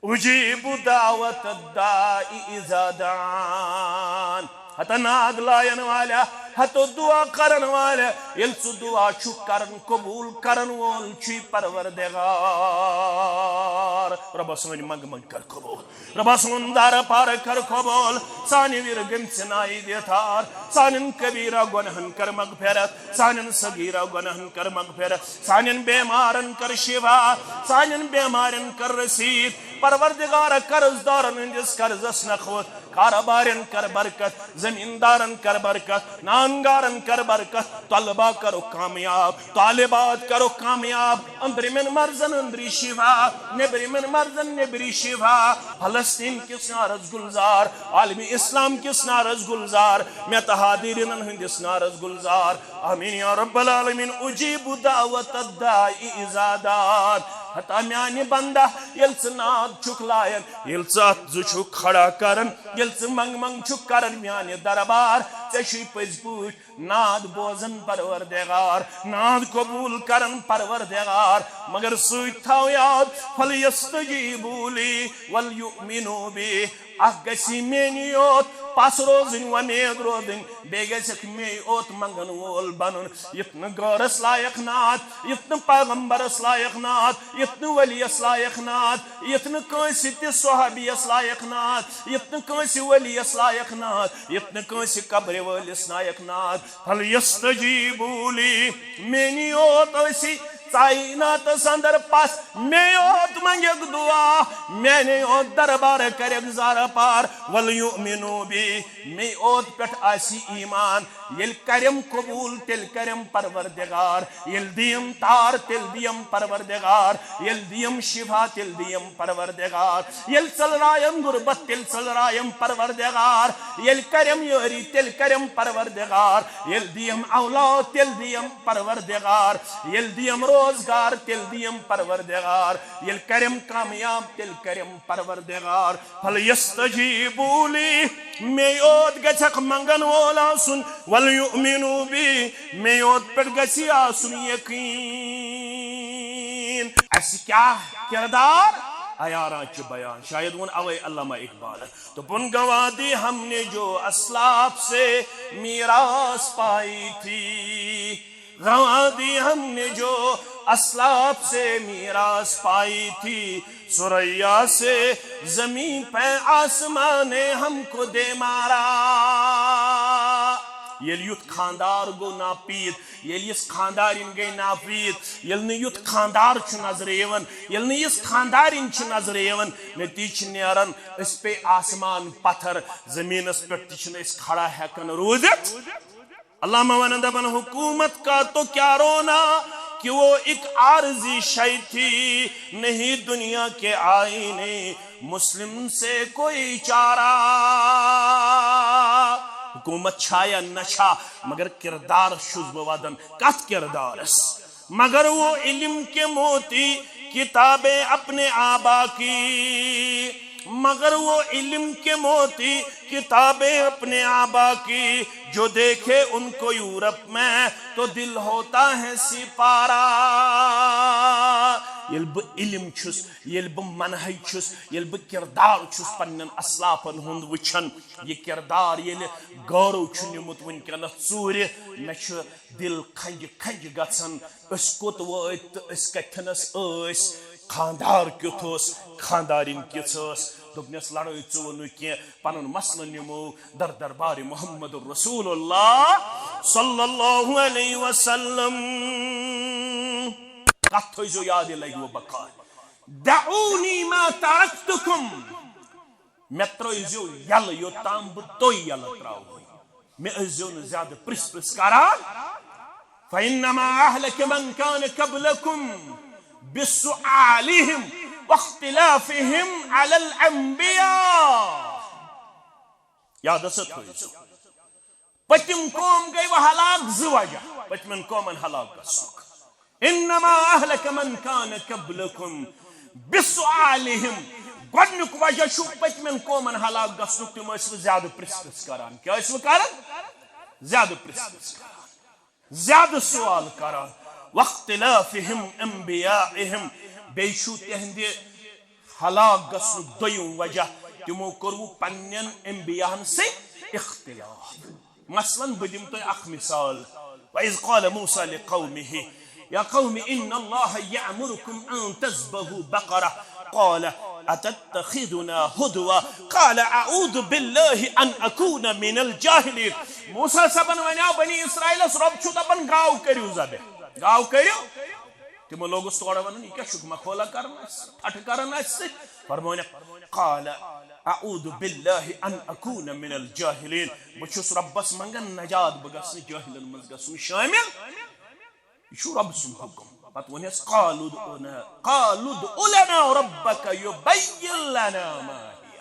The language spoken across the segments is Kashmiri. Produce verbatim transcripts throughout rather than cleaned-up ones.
اجیب دعوت الداعی اذا دعان۔ ہتا ناد لایَن والیا، ہتو دعا کرن والیا، ییٚلہِ ژٕ دعا چھُکھ کران، قبول کرن وول چھُے پروردگار۔ رۄبا سٲنۍ منٛگہٕ منٛگہٕ کر قبول۔ رۄبا سون دارٕ پارٕ کر قبول۔ سانہِ ویٖرٕ گٔمژِ نایہِ دِتار۔ سانٮ۪ن کبیرہ گۄنہن کر مغفرت۔ سانٮ۪ن صغیرہ گۄنہن کر مغفرت۔ سانٮ۪ن بیمارن کر شفا۔ سانٮ۪ن بیمارن کر رسید۔ پروردگار، قرض دارن ہٕنٛدِس قرضس نکھوت۔ کارٕبارٮ۪ن کر برکت، زمیٖندارن کر برکت، نانگارن کر برکت، طلبہ کرو کامیاب، طالبات کرو کامیاب، أنٛدرِمٮ۪ن مرضن أنٛدری شفا، نیٚبرِمٮ۪ن مرضن نیٚبری شفا، فلسطین کِس نارس گلزار، عالم اسلام کِس نارس گلزار، مےٚ تہٕ حاضریٖنن ہٕنٛدِس نارس گلزار۔ آمین یا رب العالمین۔ اجیب دعوت الداعی اذا دعان۔ ہتا میانہِ بندہ، ییٚلہِ ژٕ ناد چھُکھ لایان، ییٚلہِ ژٕ اتھ زٕ چھُکھ کھڑا کران، ییٚلہِ ژٕ منٛگ منٛگ چھُکھ کران میانہِ دربار، ژےٚ چھُے پٔزۍ پٲٹھۍ ناد بوزن پروردگار، ناد قبول کرن پروردگار۔ مگر سۭتۍ تھاو یاد، فلیستجیبوا لی ولیؤمنوا بی۔ اکھ گژھی میٲنی یوت پس روزٕنۍ، وۄمید روزٕنۍ، بیٚیہِ گژھکھ مے یوت منگن وول بنُن۔ یُتھ نہٕ غٲرس لایق ناد، یُتھ نہٕ پیغمبرس لایق ناد، یُتھ نہٕ ولیس لایق ناد، یُتھ نہٕ کٲنٛسہِ تہِ صحابیس لایق ناد، یُتھ نہٕ کٲنٛسہِ ولیس لایق ناد، یُتھ نہٕ کٲنٛسہِ قبرِ وٲلِس لایق ناد۔ فلیستجیبوا لی، میٲنی یوت ٲسی ژایناتس اندر پس، مے یوت منگکھ دعا، میانے یوت دربار کرکھ زارٕ پار، ولیؤمنوا بی، مے یوت پٮ۪ٹھ آسی ایمان۔ ییٚلہِ کرم قبول، تیٚلہِ کرم پروردگار۔ ییٚلہِ دِیم تار، تیٚلہِ دِیم پروردگار۔ ییٚلہِ دِیم شفا، تیٚلہِ دِیم پروردگار۔ ییٚلہِ ژٔلرایم غربت، تیٚلہِ ژٔلرایم پروردگار۔ ییٚلہِ کرم یٲری، تیٚلہِ کرم پروردگار۔ ییٚلہِ دِیم اولاد، تیٚلہِ دِیم پروردگار۔ ییٚلہِ دِیم روزگار، تیٚلہِ دِیم پروردگار۔ ییٚلہِ کرم کامیاب، تیٚلہِ کرم پروردگار۔ فلیستجیبوا لی، مے یوت گژھکھ منگن وول آسُن، ولیؤمنوا بی، مے یوت پٮ۪ٹھ گژھی آسُن یقین۔ اسہِ کیٛاہ کردار؟ عیاران چھُ بیان، شاید ووٚن اوے علامہ اقبالن۔ دوٚپُن، گنوا دی ہم نے جو اسلاف سے میراث پائی تھی، گنوا دی ہم نے جو اسلاف سے میراث پائی تھی، ثریا سے زمین پہ آسمان نے ہم کو دے مارا۔ ییٚلہِ یُتھ خاندار گوٚو ناپید، ییٚلہِ یِژھ خاندارِنۍ گٔے ناپید، ییٚلہِ نہٕ یُتھ خاندار چھُ نظرِ یِوان، ییٚلہِ نہٕ یِژھ خاندارِنۍ چھِ نظرِ یِوان، نتیجہٕ چھِ نیران، أسۍ پیٚیہِ آسمان پتھر، زٔمیٖنَس پٮ۪ٹھ تہِ چھِنہٕ أسۍ کھڑا ہٮ۪کان روٗزِتھ۔ علامہ ونان دپان، حکومت کا تو کیا رونا کہ وہ ایک عارضی شے تھی، نہیں دنیا کے آئین مسلم سے کوئی چارہ۔ حکومت چھا یا نہ چھا، مگر کردار چھُس بہٕ ودان۔ کتھ کردارس؟ مگر وہ علم کے موتی کتابیں اپنے آبا کی، مگر وہ علم کے موتی کتابیں اپنے آبا کی، جو دیکھے ان کو یورپ میں تو دل ہوتا ہے سپارہ۔ ییٚلہِ بہٕ علم چھُس، ییٚلہِ بہٕ منہج چھُس، ییٚلہِ بہٕ کردار چھُس پننٮ۪ن اسلافن ہُنٛد وٕچھان، یہِ کردار ییٚلہِ غورو چھُ نیومُت وٕنکیٚنس ژوٗرِ، مےٚ چھُ دل کھنجہِ کھنجہِ گژھان۔ أسۍ کوٚت وٲتۍ تہٕ أسۍ کتھنس ٲسۍ؟ خاندار کیُتھ اوس؟ خاندارِنۍ کِژھ ٲس؟ دوٚپنس، لڑٲے ژوٚو نہٕ کینٛہہ، پنُن مسلہٕ نِمو در دربارِ محمد رسول اللہ صلی اللہ علیہ وسلم۔ کتھ تھٲیزیو یاد، یہِ لگہِ وۄنۍ بکار۔ دعونی ما ترکتکم، مےٚ ترٲیزیو یلہٕ یوٚتام بہٕ تُہۍ یلہٕ ترٛاوٕ۔ مےٚ ٲسۍزیو نہٕ زیادٕ پرژھ پرژھ کران۔ فإنما أهلك من كان قبلكم بسؤالهم واختلافهم على الأنبياء۔ یادس تھٲیزیو، پٔتِم قوم گٔے وۄنۍ ہلاک زٕ وجہ، پٔتمٮ۪ن قومن ہلاک گژھنُک۔ انما اہلک من کان قبلکم بسؤالہم۔ گۄڈنیُک وجہ چھُ پٔتمٮ۪ن قومن ہلاک گژھنُک، تِم ٲسۍ وۄنۍ زیادٕ پرژھ پرژھ کران۔ کیٛاہ ٲسۍ وۄنۍ کران؟ زیادٕ پرژھ پرژھ کران، زیادٕ سوال کران۔ واختلافہم انبیائہم، بیٚیہِ چھُ تِہنٛدِ ہلاک گژھنُک دوٚیِم وجہ، تِمو کوٚروٕ پننٮ۪ن انبیاہن سۭتۍ اختلاف۔ مثلاً، بہٕ دِمہٕ تۄہہِ اکھ مثال۔ وَإِذْ قَالَ مُوسَىٰ لِقَوْمِهِ يَا قَوْمِ إِنَّ اللَّهَ يَأْمُرُكُمْ أَن تَذْبَحُوا بَقَرَةً قَالُوا أَتَتَّخِذُنَا هُزُوًا قَالَ أَعُوذُ بِاللَّهِ أَنْ أَكُونَ مِنَ الْجَاهِلِينَ۔ موسیٰ صٲبن ونیاو بنی اسرائیلس، رۄب چھُ دپان، گاو کٔرِو ذبح، گاو کٔرِو۔ تِمو لوگُس تورٕ ونُن، یہِ کیٛاہ چھُکھ مکھولہ کران اَسہِ، ٹھٹھٕ کران اَسہِ سۭتۍ؟ فرمونکھ، قال اعوذ باللہ ان اکون من الجاہلین، بہٕ چھُس رۄبس منگان نجات، بہٕ گژھٕ نہٕ جٲہلن منٛز گژھُن شٲمِل۔ یہِ چھُ رۄب سُنٛد حُکُم۔ پتہٕ ووٚنُس، قالوا ادع لنا، قالوا ادع لنا ربک یبین لنا ما ہی۔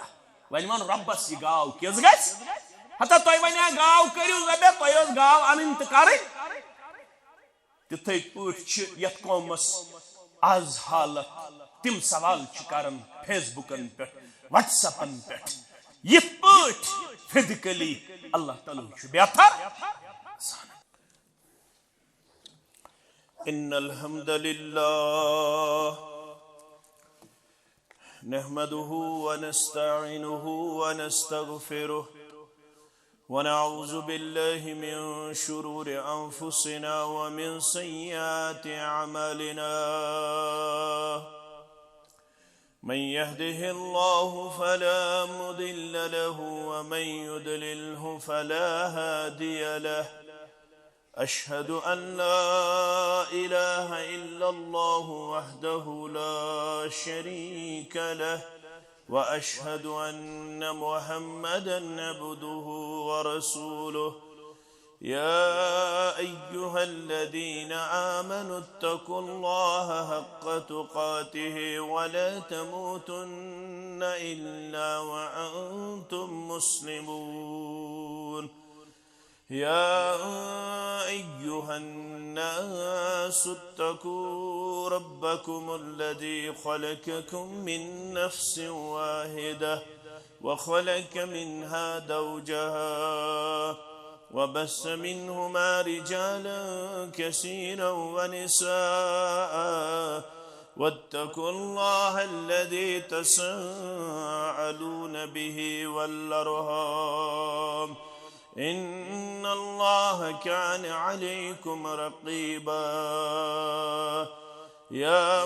وۄنۍ وَن رۄبس، یہِ گاو کِژھ گژھِ؟ ہتا تۄہہِ وَنیٛا گاو کٔرِو ذبح، تۄہہِ ٲس گاو اَنٕنۍ تہٕ کَرٕنۍ۔ تِتھے پٲٹھۍ چھِ یتھ قومس از حالت، تِم سوال چھِ کران فیس بُکن پٮ۪ٹھ، وٹس ایپن پٮ۪ٹھ، یِتھ پٲٹھۍ فزیکلی اللہ تعالیٰ چھُ بہتر زانان۔ ان الحمد للہ نحمده ونستعينه ونستغفره ونعوذ بالله من شرور أنفسنا ومن سيئات أعمالنا. من يهده الله فلا مضل له ومن يضلله فلا هادي له. أشهد أن لا إله إلا الله وحده لا شريك له، وأشهد أن محمدا عبده ورسوله. يا أيها الذين آمنوا اتقوا الله حق تقاته ولا تموتن إلا وأنتم مسلمون. يا أيها الناس اتقوا ربكم الذي خلقكم من نفس واحدة وخلق منها زوجها وبث منهما رجالا كثيرا ونساء واتقوا الله الذي تساءلون به والأرحام إن الله كان عليكم رقيبا. يا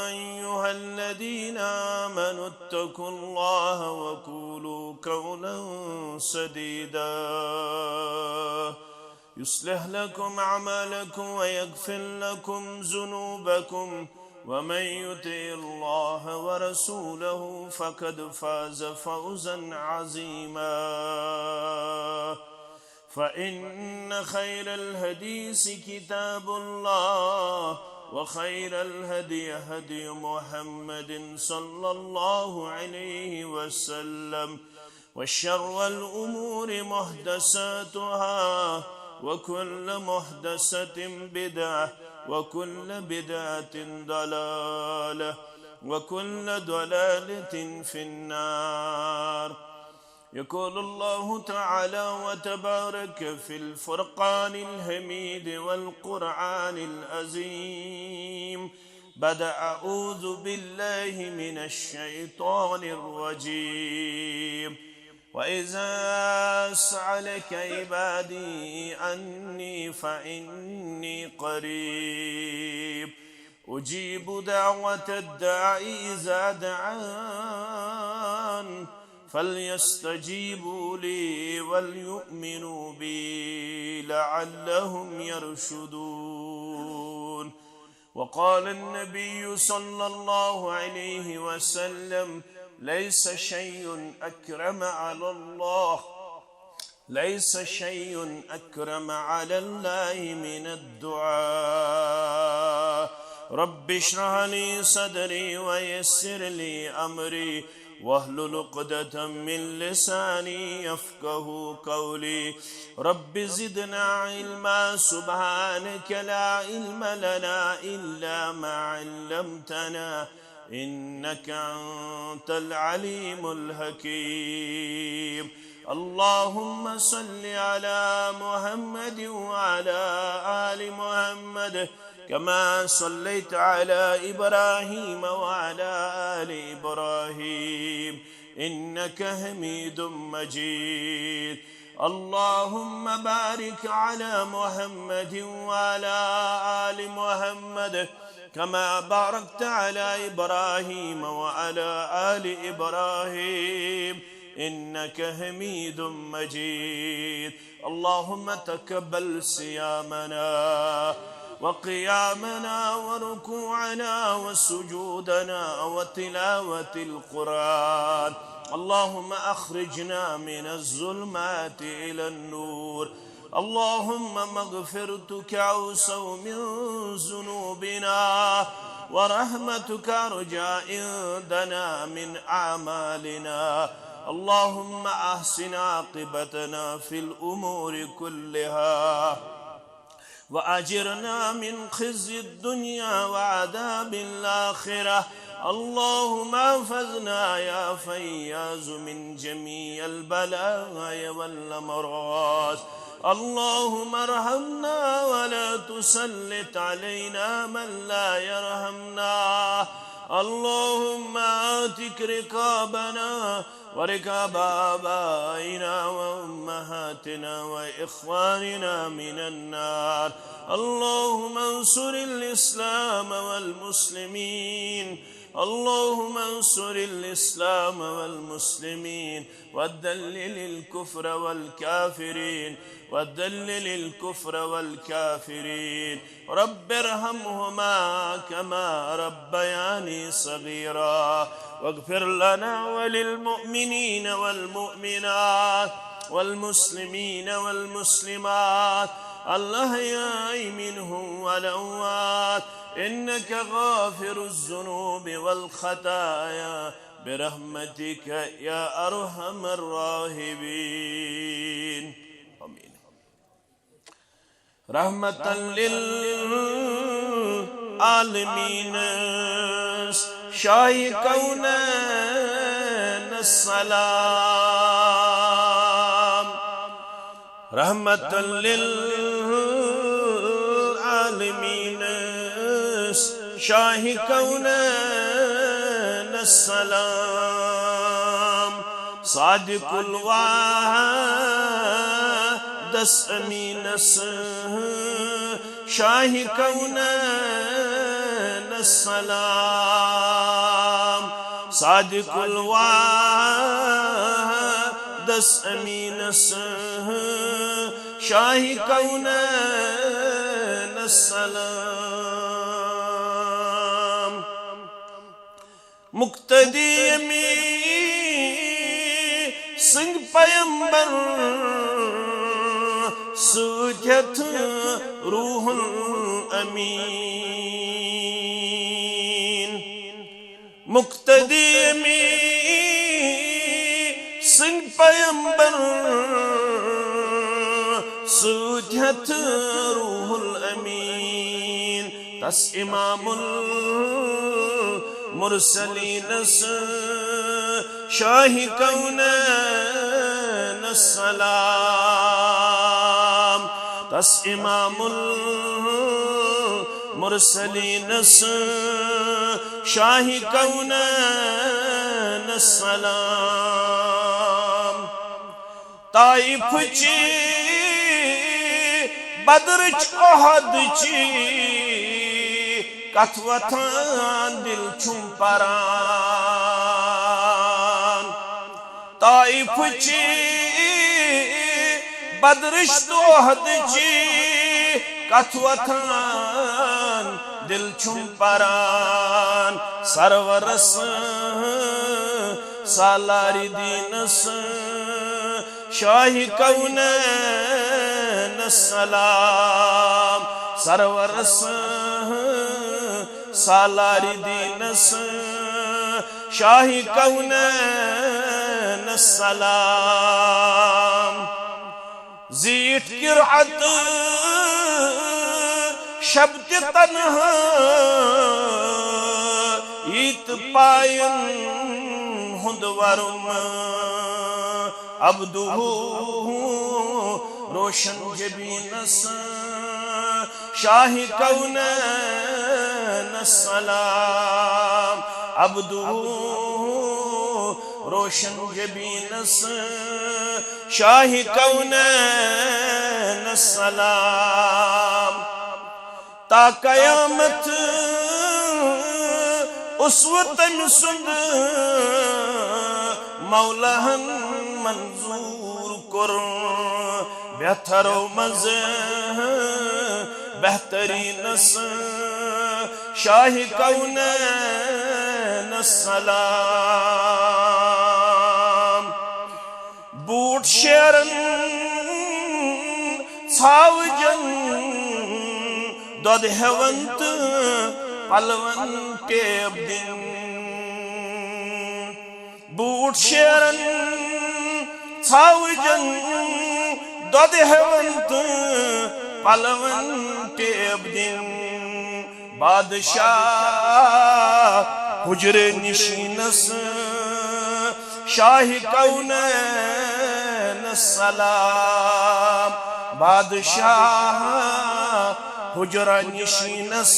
أيها الذين آمنوا اتقوا الله وقولوا قولا سديدا يصلح لكم أعمالكم ويغفر لكم ذنوبكم ومن يطع الله ورسوله فقد فاز فوزا عظيما. فإن خير الحديث كتاب الله وخير الهدي هدي محمد صلى الله عليه وسلم وشر الأمور محدثاتها وكل محدثة بدعة وكل بدعة ضلالة وكل ضلالة في النار. يقول الله تعالى وتبارك في الفرقان الحميد والقرآن العظيم بعد أعوذ بالله من الشيطان الرجيم. وإذا سألك عبادي عني فإني قريب أجيب دعوة الداع إذا دعان فليستجيبوا لي وليؤمنوا بي لعلهم يرشدون. وقال النبي صلى الله عليه وسلم: ليس شيء أكرم على الله، ليس شيء أكرم على الله من الدعاء. رب اشرح لي صدري ويسر لي أمري واحلل عقدة من لساني يفقه قولي. رب زدنا علما، سبحانك لا علم لنا إلا ما علمتنا إنك أنت العليم الحكيم. اللهم صل على محمد وعلى آل محمد كما صليت على إبراهيم وعلى آل إبراهيم إنك حميد مجيد. اللهم بارك على محمد وعلى آل محمد كما باركت على إبراهيم وعلى آل إبراهيم إنك حميد مجيد. اللهم تقبل صيامنا وقيامنا وركوعنا وسجودنا وتلاوة القرآن. اللهم أخرجنا من الظلمات إلى النور. اللهم مغفرتك أوسع من ذنوبنا ورحمتك أرجى عندنا من أعمالنا. اللهم أحسن عاقبتنا في الأمور كلها وأجرنا من خزي الدنيا وعذاب الآخرة. اللهم احفظنا يا فياض من جميع البلايا والأمراض. اللهم ارحمنا ولا تسلط علينا من لا يرحمنا. اللهم اعتق رقابنا ورقاب آبائنا وأمهاتنا وإخواننا من النار. اللهم انصر الإسلام والمسلمين. اللهم انصر الإسلام والمسلمين وذلل الكفر والكافرين، وذلل الكفر والكافرين. رب ارحمهما كما ربياني صغيرا، واغفر لنا وللمؤمنين والمؤمنات والمسلمين والمسلمات الأحياء منهم والأموات إنك غافر الذنوب والخطايا برحمتك يا أرحم الراحمين. آمين. رحمة للعالمين شاہ کونین السلام. رحمة للعالمين شاہ کونین السلام. صادق الوعدس أمينس شاہ کونین السلام. صادق الوعدس أمينس شاہ کونین السلام. مقتدی أمی سنگ پیمبر سۭتۍ ہٮ۪تھ روح الأمين. مقتدی أمی سنگ پیمبر سۭتۍ ہٮ۪تھ روح الأمين. تس امام المرسلینس شاہ کونین السلام. تس امام المرسلینس شاہ کونین السلام. طائف چی، بدر چی، احد چی کتھ وتھان دل چھم پران. طائف چی، بدر چی، احد چی کتھ وتھان دل چھم پران. سرورس سالار دینس شاہ کونین السلام. سرورس سالار دینس شاہ کونین السلام. زیٹھ قرعت شب تہ تنہا ییت پاین ہند ورم عبدہ روشن جبینس شاہ کونین السلام، عبدہ روشن جبینس، شاہ کونین السلام۔ تا قیامت اسوہ تٔمۍ سُنٛد، مولاہن منظور کوٚر بہترو منٛز بہترینس، شاہ کونین السلام۔ بوٗٹھ شیرن ژھاوجن، دۄدٕ ہٮ۪وان تہٕ پلون ٹیب دِنۍ۔ بوٗٹھ شیرن ژھاوجن، دۄدٕ ہٮ۪وان تہٕ پلون ٹیب دِنۍ۔ بادشاہ حجرٕ نشینس، شاہ کونین السلام۔ بادشاہ حجرٕ نشینس،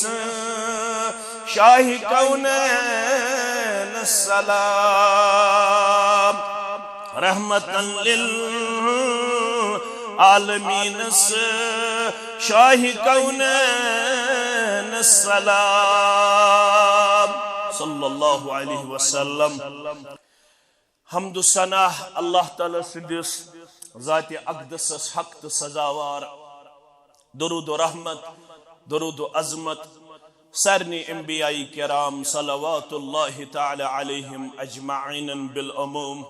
شاہ کونین السلام۔ رحمتن للعالمینس، شاہ کونین السلام، صلی اللہ علیہ وسلم۔ حمد و ثنا اللہ تعالیٰ سٕنٛدِس ذاتِ اقدسس حق تہٕ سزاوار۔ درود و رحمت، درود و عظمت سارنٕے انبیاء کرام صلوات اللہ تعالیٰ علیہم اجمعین بالعموم،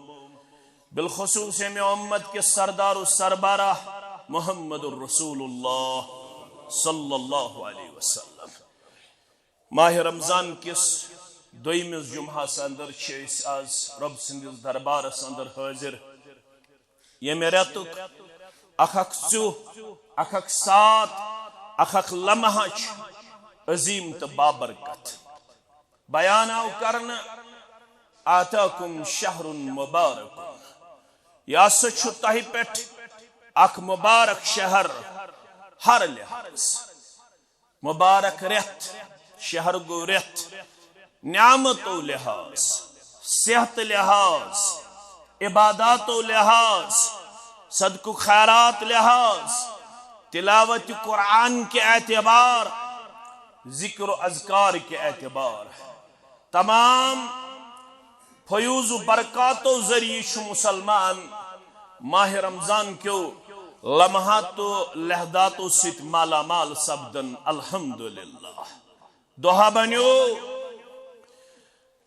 بالخصوص ییٚمہِ امت کِس سردار و سربراہ محمد رسول اللہ صلی اللہ علیہ وسلم۔ ماہ رمضان کِس دوٚیمِس جمعہس اندر چھِ أسۍ آز رۄب سٕنٛدِس دربارس اندر حٲضِر۔ ییٚمہِ رٮ۪تُک اکھ اکھ ژُہ، اکھ اکھ ساعت، اکھ اکھ لمحہ چھُ عظیٖم تہٕ بابرکت۔ بیان آو کرنہٕ، آتاکم شہر مبارک، یہِ ہسا چھُ تۄہہِ پٮ۪ٹھ اکھ مبارک شہر ہر لحاظ۔ مبارک رٮ۪تھ، شہر گوٚو رٮ۪تھ، نعمتو لحاظ، صحت لحاظ، عباداتو لحاظ، صدقہ و خیرات لحاظ، تلاوت قرآن کے اعتبار، ذکر و اذکار کے اعتبار، تمام فیوض و برکاتو ذریعہ چھُ مسلمان ماہ رمضان کیو لمحاتو لحظاتو سۭتۍ مالا مال سپدان۔ الحمدللہ۔ دعا بنیو،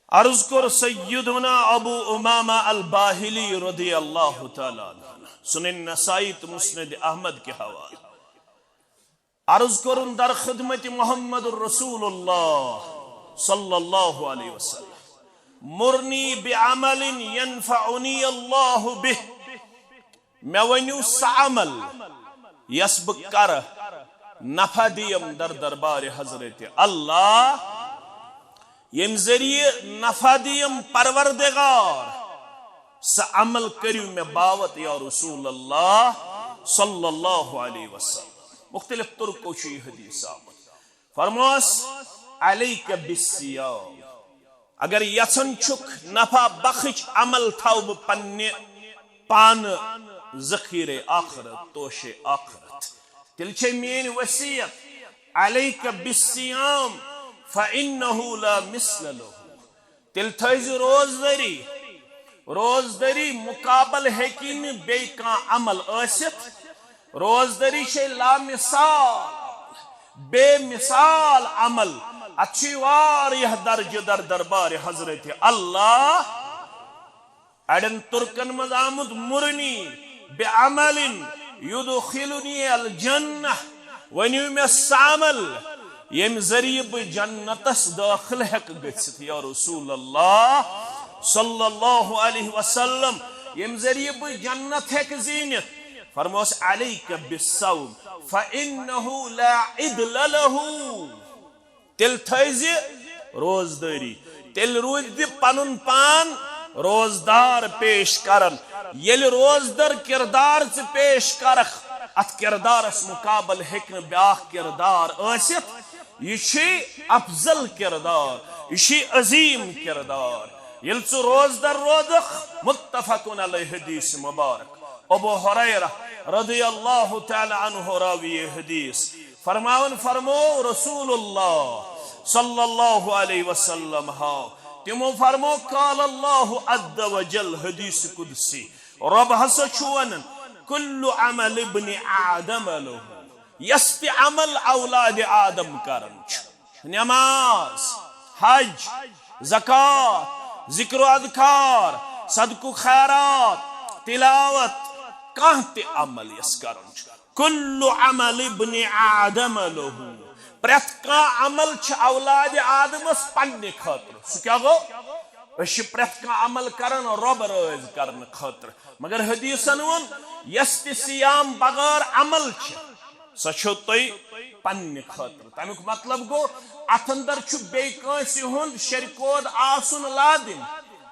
عرض کوٚر سیدنا ابو امامہ الباہلی رضی اللہ تعالیٰ عنہ، سنن نسائی تہٕ مسند احمد کے حوالہ۔ عرض کرن در خدمت محمد رسول اللہ صلی اللہ علیہ وسلم، مرنی بعمل ینفعنی اللہ بہ، مےٚ ؤنِو سُہ عمل یس بہٕ کرٕ، نفع دِیم در دربار حضرت اللہ، ییٚمہِ ذٔریعہٕ نفع دِیم پروردگار، سُہ عمل کٔرِو مےٚ باوت یا رسول اللہ صلی اللہ علیہ وسلم۔ مختلف طرقو چھُ یہِ حدیث آمُت۔ فرموس، علیک بالصیام، اگر یژھان چھُکھ نفع بخش عمل تھاو بہٕ پننہِ پانہٕ ذخیرے آخرت، توشے آخرت، تیٚلہِ چھے میٲنۍ وصیت، علیک بالصیام فانہ لا مثل لہ، تیٚلہِ تھٲیزِ روزدٲری۔ روزدٲری مقابل ہیٚکہِ نہٕ بیٚیہِ کانٛہہ عمل ٲسِتھ۔ روزدٲری چھے لامثال، بے مثال عمل۔ اتھ چھُے واریاہ درجہٕ در دربار حضرت اللہ۔ اڑٮ۪ن ترکن منٛز آمُت، مرنی بعمل یدخلنی الجنہ، ؤنِو مےٚ سُہ عمل ییٚمہِ ذٔریعہٕ بہٕ جنتس دٲخل ہٮ۪کہٕ گٔژھِتھ، یا رسول اللہ صلی اللہ علیہ وسلم، ییٚمہِ ذٔریعہٕ بہٕ جنت ہٮ۪کہٕ زیٖنِتھ۔ فرموس، علیک بالصوم فانہ لا عدل لہ، تیٚلہِ تھٲیزِ روزدٲری، تیٚلہِ روٗزِ پنُن پان روزدار پیش کران۔ ییٚلہِ روزدار کردار ژٕ پیش کرکھ، اتھ کردارس مقابل ہیٚکہِ نہٕ بیاکھ کردار ٲسِتھ۔ یہِ چھُے افضل کردار، یہِ چھُے عظیم کردار۔ ییٚلہِ ژٕ روزدر روزکھ، متفقن علیہ حدیث مبارک۔ ابو ہریرہ رضی اللہ تعالی عنہ راوی حدیث فرماون، فرمو رسول اللہ صلی اللہ علیہ وسلم ہاو، تِمو فرمو، قال اللہ عز وجل، حدیث قدسی، رب ہسا چھُ ونان، کل عمل ابن آدم لہ، یس تہِ عمل اولاد آدم کران چھُ، نماز، حج، زکوٰۃ، ذکر و اذکار، صدقہ و خیرات، تلاوت، کانٛہہ تہِ عمل یس کران چھُ، کل عمل ابن آدم لہ، پرٛٮ۪تھ کانٛہہ عمل چھُ اولاد آدمس پننہِ خٲطرٕ۔ سُہ کیٛاہ گوٚو؟ أسۍ چھِ پرٛٮ۪تھ کانٛہہ عمل کران رۄب رٲضۍ کرنہٕ خٲطرٕ، مگر حدیثن ووٚن، یس تہِ صیام بغٲر عمل چھِ، سۄ چھو تۄہہِ پننہِ خٲطرٕ۔ تمیُک مطلب گوٚو، اتھ اندر چھُ بیٚیہِ کٲنٛسہِ ہُنٛد شریکود آسُن لازم۔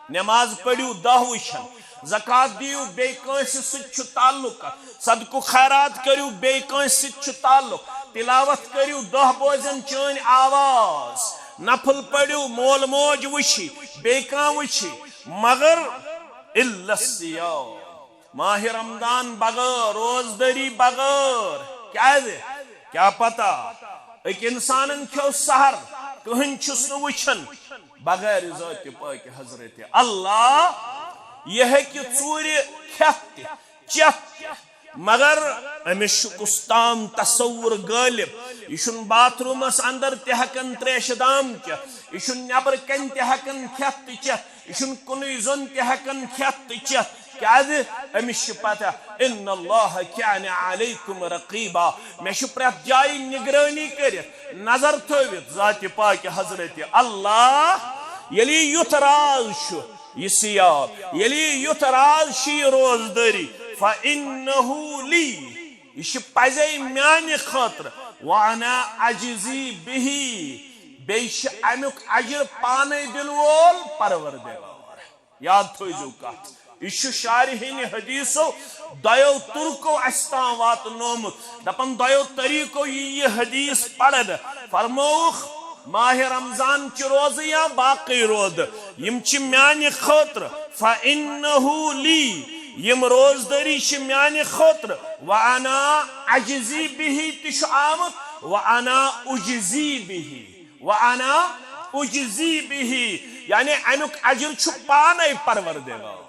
نماز پٔرِو دَہ وٕچھن، زکوٰۃ دِیِو بیٚیہِ کٲنٛسہِ سۭتۍ چھُ تعلق، صدقہٕ خیرات کٔرِو بیٚیہِ کٲنٛسہِ سۭتۍ چھُ تعلق، تلاوت کٔرِو دَہ بوزن چٲنۍ آواز، نفل پٔرِو مول موج وٕچھی، بیٚیہِ کانٛہہ وٕچھی، مگر الا الصیام، ماہ رمضان بغٲر، روزدٲری بغٲر۔ کیازِ؟ کیٛاہ پتہ، أکۍ انسانن کھیوٚو سحر، کٕہٕنۍ چھُس نہٕ وٕچھان بغٲر ذاتِ پاکِ حضرت اللہ۔ یہِ ہیٚکہِ ژوٗرِ کھٮ۪تھ تہِ، چٮ۪تھ تہِ، مگر أمِس چھُ کُس تام تصور غٲلب۔ یہِ چھُنہٕ باتھ روٗمس اندر تہِ ہٮ۪کان تریشہِ دام چٮ۪تھ، یہِ چھُنہٕ نٮ۪برٕ کنہِ تہِ ہٮ۪کان کھٮ۪تھ تہٕ چٮ۪تھ، یہِ چھُنہٕ کُنُے زوٚن تہِ ہٮ۪کان کھٮ۪تھ تہٕ چٮ۪تھ۔ کیازِ؟ أمِس چھِ پتہ، ان اللہ کان علیکم رقیبا، مےٚ چھُ پرٛٮ۪تھ جایہِ نگرٲنی کٔرِتھ، نظر تھٲوِتھ ذاتِ پاکِ حضرت اللہ۔ ییٚلہِ یہِ یُتھ راز چھُ، یہِ صیام، ییٚلہِ یہِ یُتھ راز چھُ، یہِ روزدٲری، فانہ لی، یہِ چھِ پزے میانہِ خٲطرٕ، وانا اجزی بہ، بیٚیہِ چھِ امیُک اجر پانے دِنہٕ وول پروردگار۔ یاد تھٲیزیو کتھ، یہِ چھُ شارحینِ حدیثو دۄیو طرقو اسہِ تام واتنومُت۔ دپان دۄیو طریقو یی یہِ حدیث پرنہٕ۔ فرمووُکھ، ماہ رمضان چہِ روزٕ یا باقٕے روزٕ، یِم چھِ میانہِ خٲطرٕ، فانہ لی، یِم روزدٲری چھِ میانہِ خٲطرٕ، وانا اجزی بہ تہِ چھُ آمُت، وانا اجزی بہ۔ وانا اجزی بہ، یعنی امیُک اجر چھُ پانے پروردگار،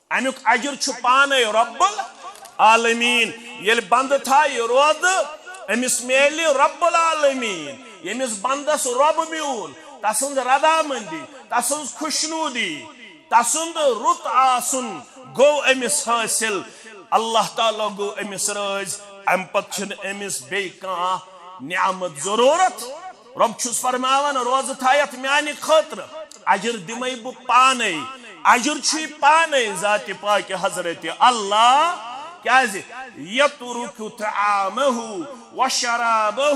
امیُک اجر چھُ پانے رب العالمین۔ ییٚلہِ بندٕ تھایہِ روزٕ، أمِس میلہِ رب العالمین۔ ییٚمِس بندس رب میوٗل، تسٕنز رضامندی، تسٕنز خوشنودی، تسُنٛد رُت آسُن گوٚو أمِس حٲصِل۔ اللہ تعالیٰ گوٚو أمِس رٲضۍ۔ اَمہِ پتہٕ چھِنہٕ أمِس بیٚیہِ کانٛہہ نعمت ضروٗرت۔ رۄب چھُس فرماوان، روزٕ تھایَتھ میانہِ خٲطرٕ، اجر دِمَے بہٕ پانے۔ اجر چھُے پانے ذاتِ پاکِ حضرت اللہ۔ کیازِ؟ یترک طعامہ و شرابہ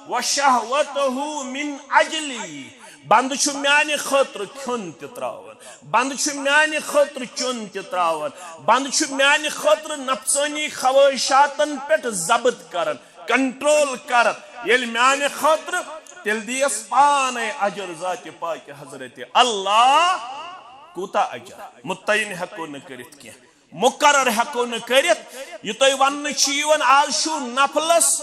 و شہوتہ من اجلی۔ بندٕ چھُ میانہِ خٲطرٕ کھیوٚن تہِ تراوان، بندٕ چھُ میانہِ خٲطرٕ چیوٚن تہِ تراوان، بندٕ چھُ میانہِ خٲطرٕ نفسٲنی خواہشاتن پٮ۪ٹھ ضبط کران، کنٹرول کران۔ ییٚلہِ میانہِ خٲطرٕ، تیٚلہِ دِیس پانے اجر ذاتِ پاکِ حضرت اللہ۔ کوٗتاہ اجر؟ متعین ہٮ۪کو نہٕ کٔرِتھ کینٛہہ، مقرر ہٮ۪کو نہٕ کٔرِتھ۔ یہِ تۄہہِ وننہٕ چھُ یِوان، آز چھُو نفلس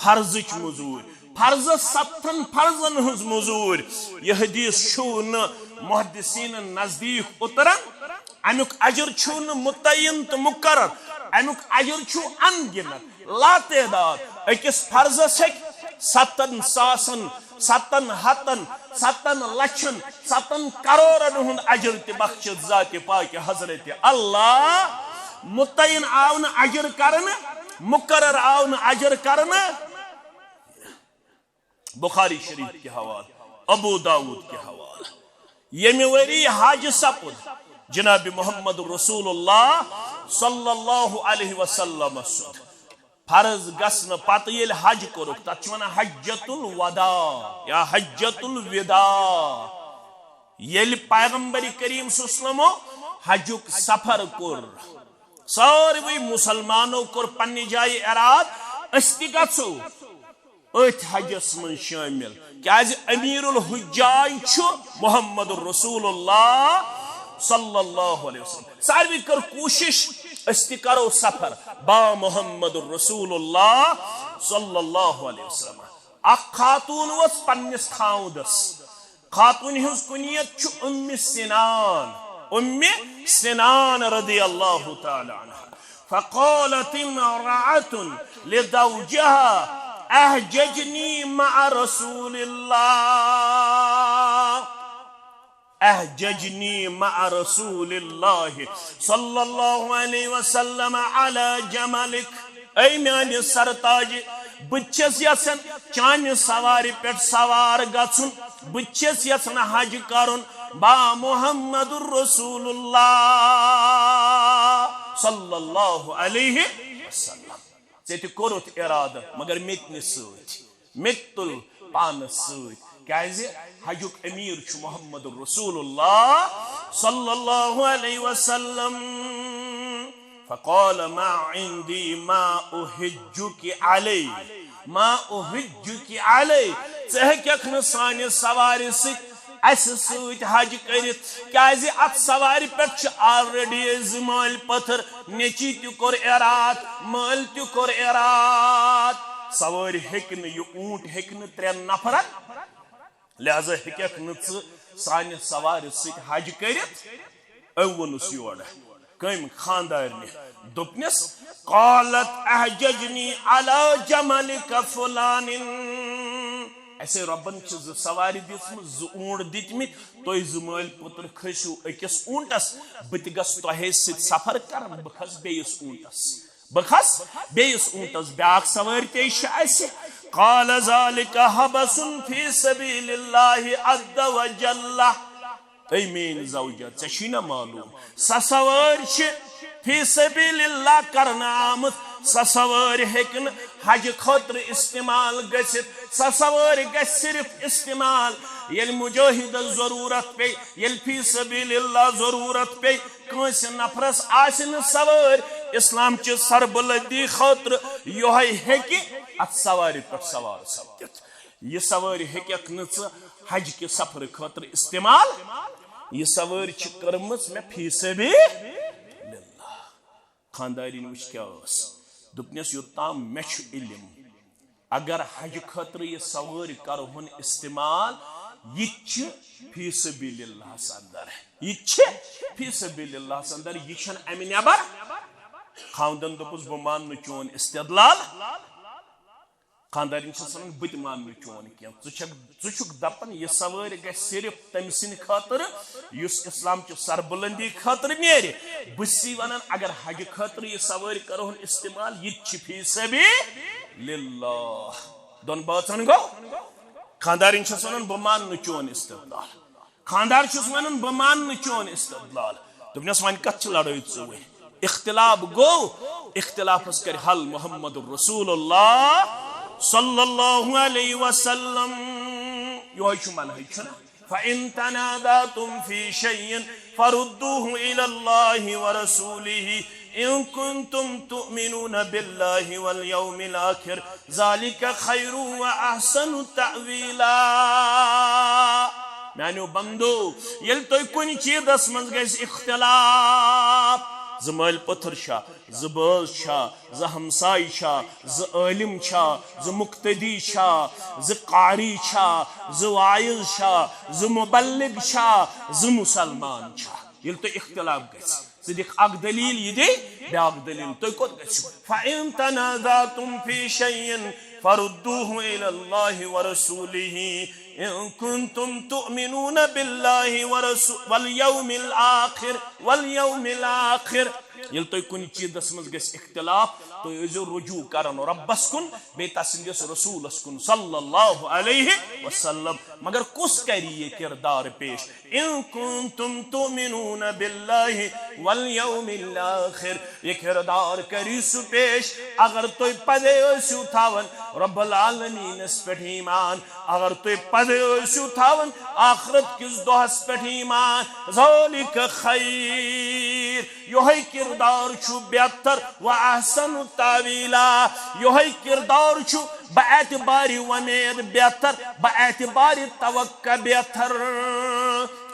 فرضٕچ مٔزوٗرۍ، فرضس ستتھن فرضن ہٕنٛز مٔزوٗرۍ۔ یہِ حدیث چھُو نہٕ محدثینن نزدیٖک اوتران۔ امیُک اجر چھُو نہٕ متعین تہٕ مقرر، امیُک اجر چھُو ان گنت، لاتعداد۔ أکِس فرضس ہیٚکہِ ستن ساسن، ستن ہتن، ستن لچھن، ستن کرورن ہُنٛد اجر تہِ بخشِتھ ذاتِ پاکِ حضرت اللہ۔ متعین آو نہٕ اجر کرنہٕ، مقرر آو نہٕ اجر کرنہٕ۔ بخاری شریف کہِ حوالہٕ، ابو داؤد کہِ حوالہٕ۔ ییٚمہِ ؤری حج سپُد جناب محمد رسول اللہ صلی اللہ علیہ وسلم سُنٛد فرض گژھنہٕ پتہٕ ییٚلہِ حج کوٚرُکھ، تتھ چھِ ونان حجۃ الوداع یا حجۃ الوداع۔ ییٚلہِ پیغمبر کریم صلی اللہ علیہ وسلمو حجُک سفر کوٚر، ساروٕے مسلمانو کوٚر پننہِ جایہِ ارادٕ، أسۍ تہِ گژھو أتھۍ حجس منٛز شٲمِل، کیازِ امیر الحجاج چھُ محمد رسول اللہ صلی اللہ علیہ وسلم۔ ساروٕے کٔر کوٗشِش، أسۍ تہِ کرو سفر با محمد رسول اللہ صلی اللہ علیہ وسلم۔ اکھ خاتون ؤژھ پننِس خاوندس، خاتون ہٕنٛز کنیت چھُ ام سنان، ام سنان رضی اللہ تعالی عنہا۔ فقالت امرأة لزوجها: احججني مع رسول الله، احججني مع رسول الله صلى الله عليه وسلم على جملك۔ اے میانہِ سرتاج، بہٕ تہِ چھَس یژھان چانہِ سوارِ پٮ۪ٹھ سوار گژھُن، بہٕ تہِ چھَس یژھان حج کرُن با محمد رسول اللہ صلی اللہ علیہ وسلم۔ ژےٚ تہِ کوٚرُتھ ارادٕ، مگر مےٚ تہِ نہِ سۭتۍ، مےٚ تہِ تُل پانس سۭتۍ، کیازِ حجُک امیر چھُ محمد رسول اللہ صلی اللہ علیہ وسلم۔ فقال: ما عندي ما احجك عليه، ما احجك عليه۔ ژٕ ہیٚککھ نہٕ سانہِ سوارِ سۭتۍ اسہِ سۭتۍ حج کٔرِتھ، کیازِ اتھ سوارِ پٮ۪ٹھ چھِ already أسۍ زٕ مٲلۍ پٔتھٕر، نیٚچی تہِ کوٚر اراد، مٲلۍ تہِ کوٚر اراد۔ سوٲرۍ ہیٚکہِ نہٕ، یہِ اوٗنٹ ہیٚکہِ نہٕ ترٛٮ۪ن نفرن، لہذا ہیٚککھ نہٕ ژٕ سانہِ سوارِ سۭتۍ حج کٔرِتھ۔ أمۍ ووٚنُس یورٕ کٔمۍ؟ خاندارنہِ۔ دوٚپنس: قالت: احججني على جملك فلان۔ اسے رۄبن چھِ زٕ سوارِ دِژمٕژ، زٕ اوٗنٹ دِتمٕتۍ، تُہۍ زٕ مٲلۍ پُتر کھٔسِو أکِس اوٗنٹس، بہٕ تہِ گژھٕ تۄہے سۭتۍ سفر کرن، بہٕ کھسہٕ بیٚیِس اوٗنٹس، بہٕ کھسہٕ بیٚیِس اوٗنٹس، بیٛاکھ سوٲرۍ تہِ چھِ اسہِ۔ قال: ذلك حبس في سبيل الله عز وجل۔ اے میٲنۍ زوجہ، ژےٚ چھُے نہ معلوم، سۄ سوٲرۍ چھِ فی سبیل اللہ کرنہٕ آمٕژ، سۄ سوٲرۍ ہیٚکہِ نہٕ حج خٲطرٕ استعمال گٔژھِتھ، سۄ سوٲرۍ گژھِ صرف استعمال ییٚلہِ مجاہدس ضروٗرت پیٚیہِ، ییٚلہِ فی سبیل اللہ ضروٗرت پیٚیہِ، کٲنٛسہِ نفرس آسہِ نہٕ سوٲرۍ، اسلام چہِ سربلندی خٲطرٕ یۄہے ہیٚکہِ اتھ سوارِ پٮ۪ٹھ سوار سپدِتھ۔ یہِ سوٲرۍ ہیٚککھ نہٕ ژٕ حج کہِ سفرٕ خٲطرٕ استعمال۔ یہِ سوٲرۍ چھِ کٔرمٕژ مےٚ فی سبیل اللہ۔ خاندارِنۍ وٕچھ کیٛاہ ٲس۔ دوٚپنس، یوٚتام مےٚ چھُ علم، اگر حج خٲطرٕ یہِ سوٲرۍ کرہون استعمال، یہِ تہِ چھِ فی سبیل اللہ ہس اندر، یہِ تہِ چھِ فی سبیل اللہ ہس اندر، یہِ چھَنہٕ امہِ نٮ۪بر۔ خاوندن دوٚپُس، بہٕ مانہٕ نہٕ چون استدلال۔ خاندارِنۍ چھَس وَنان، بہٕ تہِ مانہٕ نہٕ چون کینٛہہ۔ ژٕ چھَکھ، ژٕ چھُکھ دَپان، یہِ سوٲرۍ گژھِ صرف تٔمۍ سٕنٛدِ خٲطرٕ، یُس اِسلام چہِ سربلندی خٲطرٕ نیرِ۔ بہٕ چھُسی وَنان، اگر حجہِ خٲطرٕ یہِ سوٲرۍ کَرہون استعمال، یہِ تہِ چھِ فی سبیل اللہ۔ دۄن بٲژَن گوٚو۔ خاندارِنۍ چھَس وَنان، بہٕ مانہٕ نہٕ چون استدلال۔ خاندار چھُس وَنان، بہٕ مانہٕ نہٕ چون استدلال۔ دوٚپنَس، وۄنۍ کَتھ چھِ لڑٲے ژوٗرِ؟ اختلاف گوٚو، اختلافس کَرِ حل محمد رسول اللہ صلی اللہ علیہ وسلم۔ یِہوٚے چھُ منہج، چھُنہ؟ فَإِن تَنَازَعْتُمْ فِي شَيْءٍ فَرُدُّوهُ إِلَى اللَّهِ وَرَسُولِهِ إِن كُنتُمْ تُؤْمِنُونَ بِاللَّهِ وَالْيَوْمِ الْآخِرِ ذَلِكَ خَيْرٌ وَأَحْسَنُ تَأْوِيلًا۔ میانیو بندو، ییٚلہِ تۄہہِ کُنہِ چیٖزس منٛز گژھِ اختلاف، زٕ مٲلۍ پٔتھر چھا، زٕ بٲژ چھا، زٕ ہمساے چھا، زٕ عٲلم چھا، زٕ مقتدی چھا، زٕ قاری چھا، زٕ واعظ چھا، زٕ مبلغ چھا، زٕ مسلمان چھا، ییٚلہِ تۄہہِ اختلاف گژھِ، ژٕ دِکھ اکھ دلیل، یہِ دِ بیاکھ دلیل، تُہۍ کوٚت گٔژھِو؟ فَإِن تَنَازَعْتُمْ فِي شَيْءٍ فَرُدُّوهُ إِلَى اللَّهِ وَرَسُولِهِ إِن كُنتُمْ تُؤْمِنُونَ بِاللَّهِ وَرَسُو-، وَالْيَوْمِ الْآخِرِ، وَالْيَوْمِ الْآخِرِ۔ ییٚلہِ تۄہہِ کُنہِ چیٖزس منٛز گژھِ اختلاف، تُہۍ ٲسۍزیو رجوع کران رۄبس کُن، بیٚیہِ تسٕنٛدِس رسوٗلس کُن صلی اللہ علیہ وسلم۔ مگر کُس کرِ یہِ کردار پیش؟ ان کنتم تؤمنون باللہ والیوم الاخر، یہ کردار کری سہ پیش اگر تُہۍ پدے ٲسِو تھاوان رب العالمینس پٮ۪ٹھ ایمان، اگر تُہۍ پدے ٲسِو تھاوان آخرت کِس دۄہس پٮ۪ٹھ ایمان۔ ذالک خیر۔ یوہے کردار چھُ بہتر و احسن تاویلا۔ یوہے کردار چھُ باعتبار ومید بہتر، باعتبار توقع بہتر۔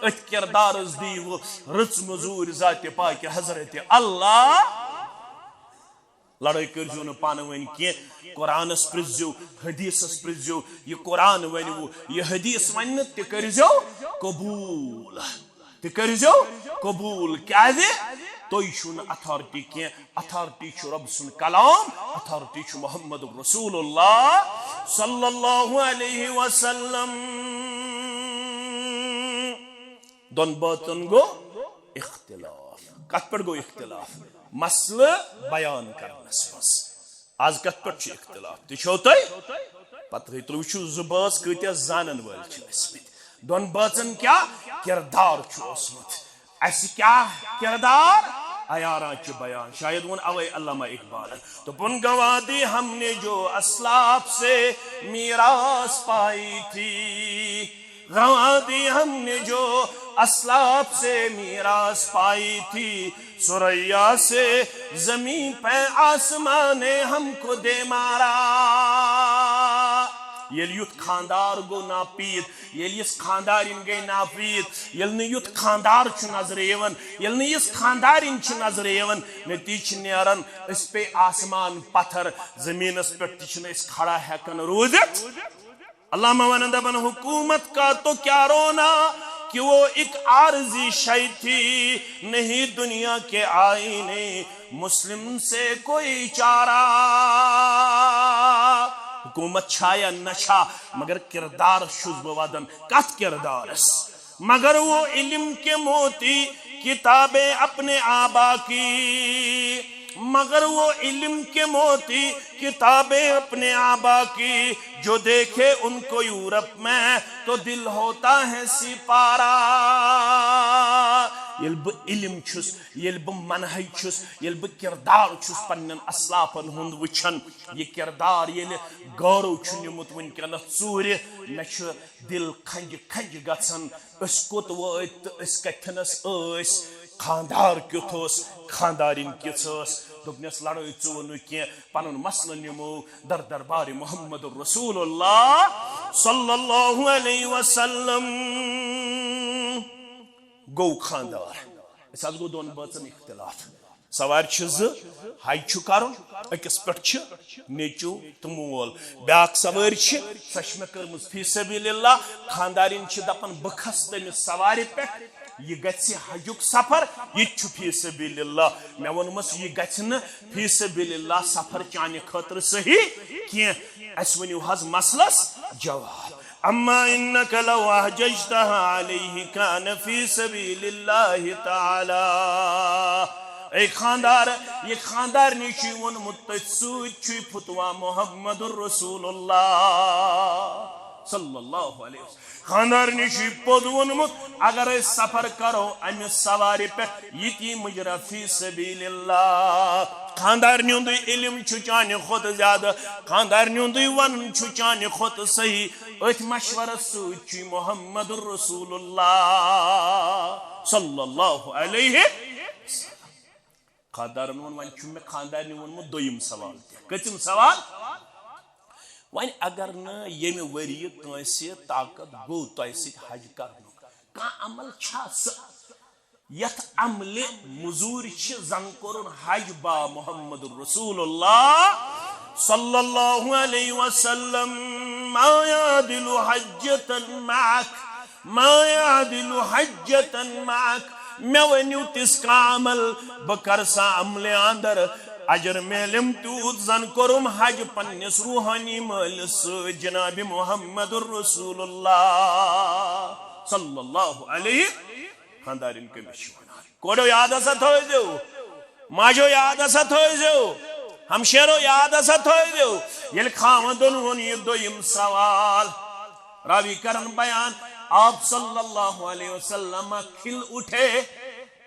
أتھۍ کردارس دیٖوٕ رٕژ مٔزوٗرۍ ذاتِ پاکہِ حضرت اللہ۔ لڑٲے کٔرزیو نہٕ پانہٕ ؤنۍ کینٛہہ۔ قرآنس پرٛژھزیو، حدیثس پرٛژھزیو۔ یہِ قرآن ونوٕ، یہِ حدیث ونہِ نہٕ، تہِ کٔرزیو قبول۔ تہِ کٔرزیو قبول۔ کیازِ؟ تُہۍ چھِو نہٕ authority کینٛہہ۔ Authority چھُ رۄب سُنٛد کلام، authority چھُ محمد رسول اللہ صلی اللہ علیہ وسلم۔ دۄن بٲژن گوٚو اختلاف۔ کتھ پٮ۪ٹھ گوٚو اختلاف؟ مسلہٕ بیان کرنس منٛز۔ آز کتھ پٮ۪ٹھ چھُ اختلاف؟ تہِ چھو تۄہہِ پتہٕ۔ تُہۍ وٕچھِو، زٕ بٲژ کۭتیٛاہ زانن وٲلۍ چھِ ٲسۍ مٕتۍ۔ دۄن بٲژن کیٛاہ کردار چھُ اوسمُت؟ اسہِ کیٛاہ کردار؟ عیاران چھِ بیان۔ شاید ووٚن اوے علامہ اقبالن، دوٚپُن، گنوا دی ہم نے جو اسلاف سے میراث پائی تھی، گنوا دی ہم نے جو اسلاف سے میراث پائی تھی، ثریا سے زمین پہ آسمان نے ہم کو دے مارا۔ ییٚلہِ یُتھ خاندار گوٚو ناپید، ییٚلہِ یِژھ خاندارِنۍ گٔے ناپید، ییٚلہِ نہٕ یُتھ خاندار چھُ نظرِ یِوان، ییٚلہِ نہٕ یِژھ خاندارِنۍ چھِ نظرِ یِوان، نتیجہٕ چھِ نیران، أسۍ پیٚیہِ آسمان پتھر، زٔمیٖنَس پٮ۪ٹھ تہِ چھِنہٕ أسۍ کھڑا ہٮ۪کان روٗزِتھ۔ علامہ ونان دپان، حکومت کا تو کیا رونا کہ وہ ایک عارضی شے تھی، نہیں دنیا کے آئین مسلم سے کوئی چارہ۔ حکومت چھا یا نہ چھا، مگر کردار چھُس بہٕ ودان۔ کتھ کردارس؟ مگر وہ علم کے موتی کتابیں اپنے آبا کی، مگر وہ علم کے موتی کتابیں اپنے آبا کی، جو دیکھے ان کو یورپ میں تو دل ہوتا ہے سپارہ۔ ییٚلہِ بہٕ علم چھُس، ییٚلہِ بہٕ منہج چھُس، ییٚلہِ بہٕ کردار چھُس پننٮ۪ن اسلافن ہُنٛد وٕچھان، یہِ کردار ییٚلہِ گٲرو چھُ نیومُت وٕنکیٚنس ژوٗرِ، مےٚ چھُ دل کھنجہِ کھنجہِ گژھان۔ أسۍ کوٚت وٲتۍ تہٕ أسۍ کتھنس ٲسۍ؟ خاندار کیُتھ اوس؟ خاندارِنۍ کِژھ ٲس؟ دوٚپنس، لڑٲے ژوٚوُ نہٕ کینٛہہ، پنُن مسلہٕ نِمو در دربارِ محمد رسول اللہ صلی اللہ علیہ وسلم۔ گوٚو خاندار۔ أسۍ حظ گوٚو دۄن بٲژن اختلاف۔ سوارِ چھِ زٕ، حج چھُ کرُن، أکِس پٮ۪ٹھ چھِ نیٚچو تہٕ مول۔ بیٛاکھ سوٲرۍ چھِ، سۄ چھِ مےٚ کٔرمٕژ فی سبیل اللہ۔ خاندارِنۍ چھِ دپان، بہٕ کھسہٕ تٔمِس سوارِ پٮ۪ٹھ، یہِ گژھِ حجُک سفر، یہِ تہِ چھُ فی سبیل اللہ۔ مےٚ ووٚنمس، یہِ گژھِ نہٕ فی سبیل اللہ سفر چانہِ خٲطرٕ صحیح کینٛہہ۔ اسہِ ؤنِو حظ مسلس جواب۔ اما انک لو احججتها علیہ کان فی سبیل اللہ تعالی۔ اے خاندار، یہِ خاندارنہِ چھُے ووٚنمُت، تٔتھۍ سۭتۍ چھُے فتوا محمد رسول اللہ صلی اللہ علیہ وسلم۔ خاندارنہِ چھُے پوٚز ووٚنمُت، اگر أسۍ سفر کرو امہِ سوارِ پٮ۪ٹھ، یہِ تہِ مُجرا فی سبیل اللہ۔ خاندارنہِ ہُنٛدُے علم چھُ چانہِ کھۄتہٕ زیادٕ، خاندارنہِ ہُنٛدُے ونُن چھُ چانہِ کھۄتہٕ صحیح۔ أتھۍ مشورس سۭتۍ چھُے محمد رسول اللہ صلی اللہ علیہ وسلم۔ خاندارن ووٚن، وۄنۍ چھُ مےٚ خاندارنہِ ووٚنمُت دوٚیِم سوال تہِ۔ کٔژِم سوال؟ وۄنۍ اگر نہٕ ییٚمہِ ؤریہِ کٲنٛسہِ طاقت گوٚو تۄہہِ سۭتۍ حج کرنُک، کانٛہہ عمل چھا سُہ یتھ عملہِ مزوٗرۍ چھِ زن کوٚرُن حج با محمد رسول اللہ صلی اللہ علیہ وسلم، ما یعدل حجتن معک، ما یعدل حجتن معک۔ مےٚ ؤنِو تِژھ کانٛہہ عمل، بہٕ کرٕ سا عملہِ اندر اجر میلم تیوٗت زن کوٚرُم حج پننِس روحانی مٲلِس سۭتۍ جناب محمد رسول اللہ صلی اللہ علیہ۔ خاندارِنۍ کٔمِس چھِ ونان؟ کورو یاد ہسا تھٲوزیو، ماجو یاد ہسا تھٲوزیو، ہمشیرو یاد ہسا تھٲوزیو۔ ییٚلہِ خاوندن ووٚن یہِ دوٚیِم سوال، راوی کرن بیان، آپ صلی اللہ علیہ وسلم کھل اٹھے،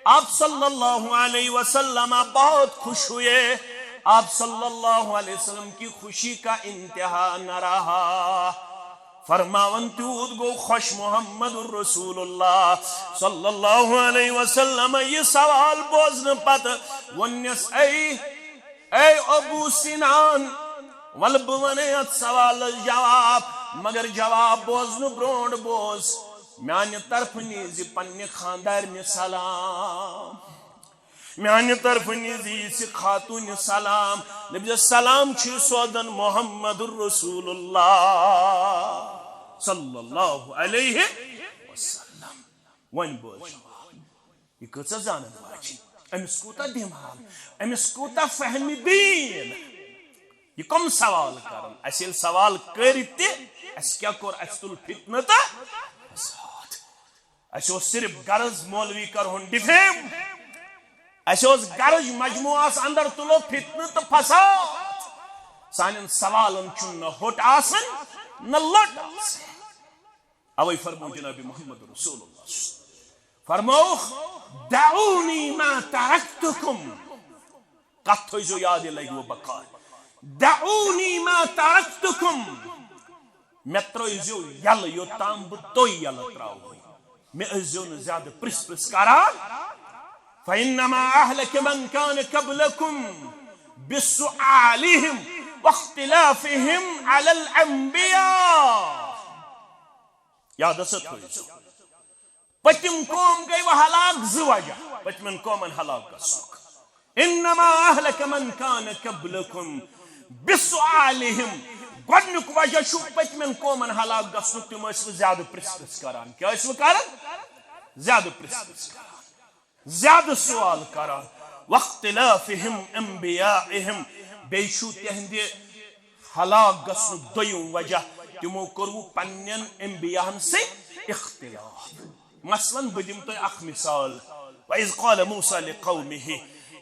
آپ صلی اللہ علیہ وسلم بہت خوش ہوئے، آپ صلی اللہ علیہ وسلم کی خوشی کا انتہا نہ رہا۔ فرماوان تیوٗت گوٚو خۄش محمد رسول اللہ صلی اللہ علیہ وسلم یہِ سوال بوزنہٕ پتہٕ۔ ووٚننس، اے، اے ابو سنان، ولہٕ بہٕ ونے اتھ سوالس جواب، مگر جواب بوزنہٕ برونٹھ بوز، میانہِ طرفہٕ نیٖزِ پننہِ خاندارنہِ سلام۔ میانہِ طرفہٕ نیٖزِ یِژھِ خاتوٗنہِ سلام۔ نبی سلام چھُ سوزان محمد رسول اللہ صلی اللہ علیہ وسلم۔ وۄنۍ بوز جواب۔ یہِ کۭژاہ زانن واجِنۍ، أمِس کوٗتاہ دٮ۪ماغ، أمِس کوٗتاہ فہمِ دیٖن۔ یہِ کم سوال کرن؟ اسہِ ییٚلہِ سوال کٔرۍ تہِ، اسہِ کیٛاہ کوٚر؟ اسہِ تُل فتنہٕ تہٕ فساد۔ اسہِ اوس صرف غرض مولوی کرہون ڈیفیم، اسہِ اوس غرض مجموعس اندر تُلو فتنہٕ تہٕ فساد۔ سانٮ۪ن سوالن چھُنہٕ نہ ہوٚٹ آسان، نہ لوٚٹ آسان۔ اوے فرموو جناب محمد رسول اللہ، فرمووُکھ، دعونی ما ترکتکم۔ کتھ تھٲیزیو یاد، یہِ لگہِ وۄنۍ بکار۔ دعونی ما ترکتکم۔ مےٚ ترٲیزیو یلہٕ، یوٚتام بہٕ تُہۍ یلہٕ تراوہو۔ مےٚ ٲسۍزیو نہٕ زیادٕ پرژھ پرژھ کران۔ فإنما أهلك من كان قبلكم بسؤالهم واختلافهم على الأنبياء۔ یادس تھٲیزیو۔ پٔتِم قوم گٔے وۄنۍ ہلاک زٕ وجہ، پٔتمٮ۪ن قومن ہلاک گژھنُک۔ انما اہلک من کان قبلکم بسؤالہم۔ گۄڈنیُک وجہ چھُ پٔتمٮ۪ن قومن ہلاک گژھنُک، تِم ٲسۍ وۄنۍ زیادٕ پرژھ پرژھ کران۔ کیٛاہ ٲسۍ وۄنۍ کران؟ زیادٕ پرژھ پرژھ کران، زیادٕ سوال کران۔ واختلافہم انبیائہم، بیٚیہِ چھُ تِہنٛدِ ہلاک گژھنُک دوٚیِم وجہ، تِمو کوٚروُ پننٮ۪ن انبیاہن سۭتۍ اختلاف۔ مثلاً، بہٕ دِمہٕ تۄہہِ اکھ مثال۔ وَإِذْ قَالَ مُوسَىٰ لِقَوْمِهِ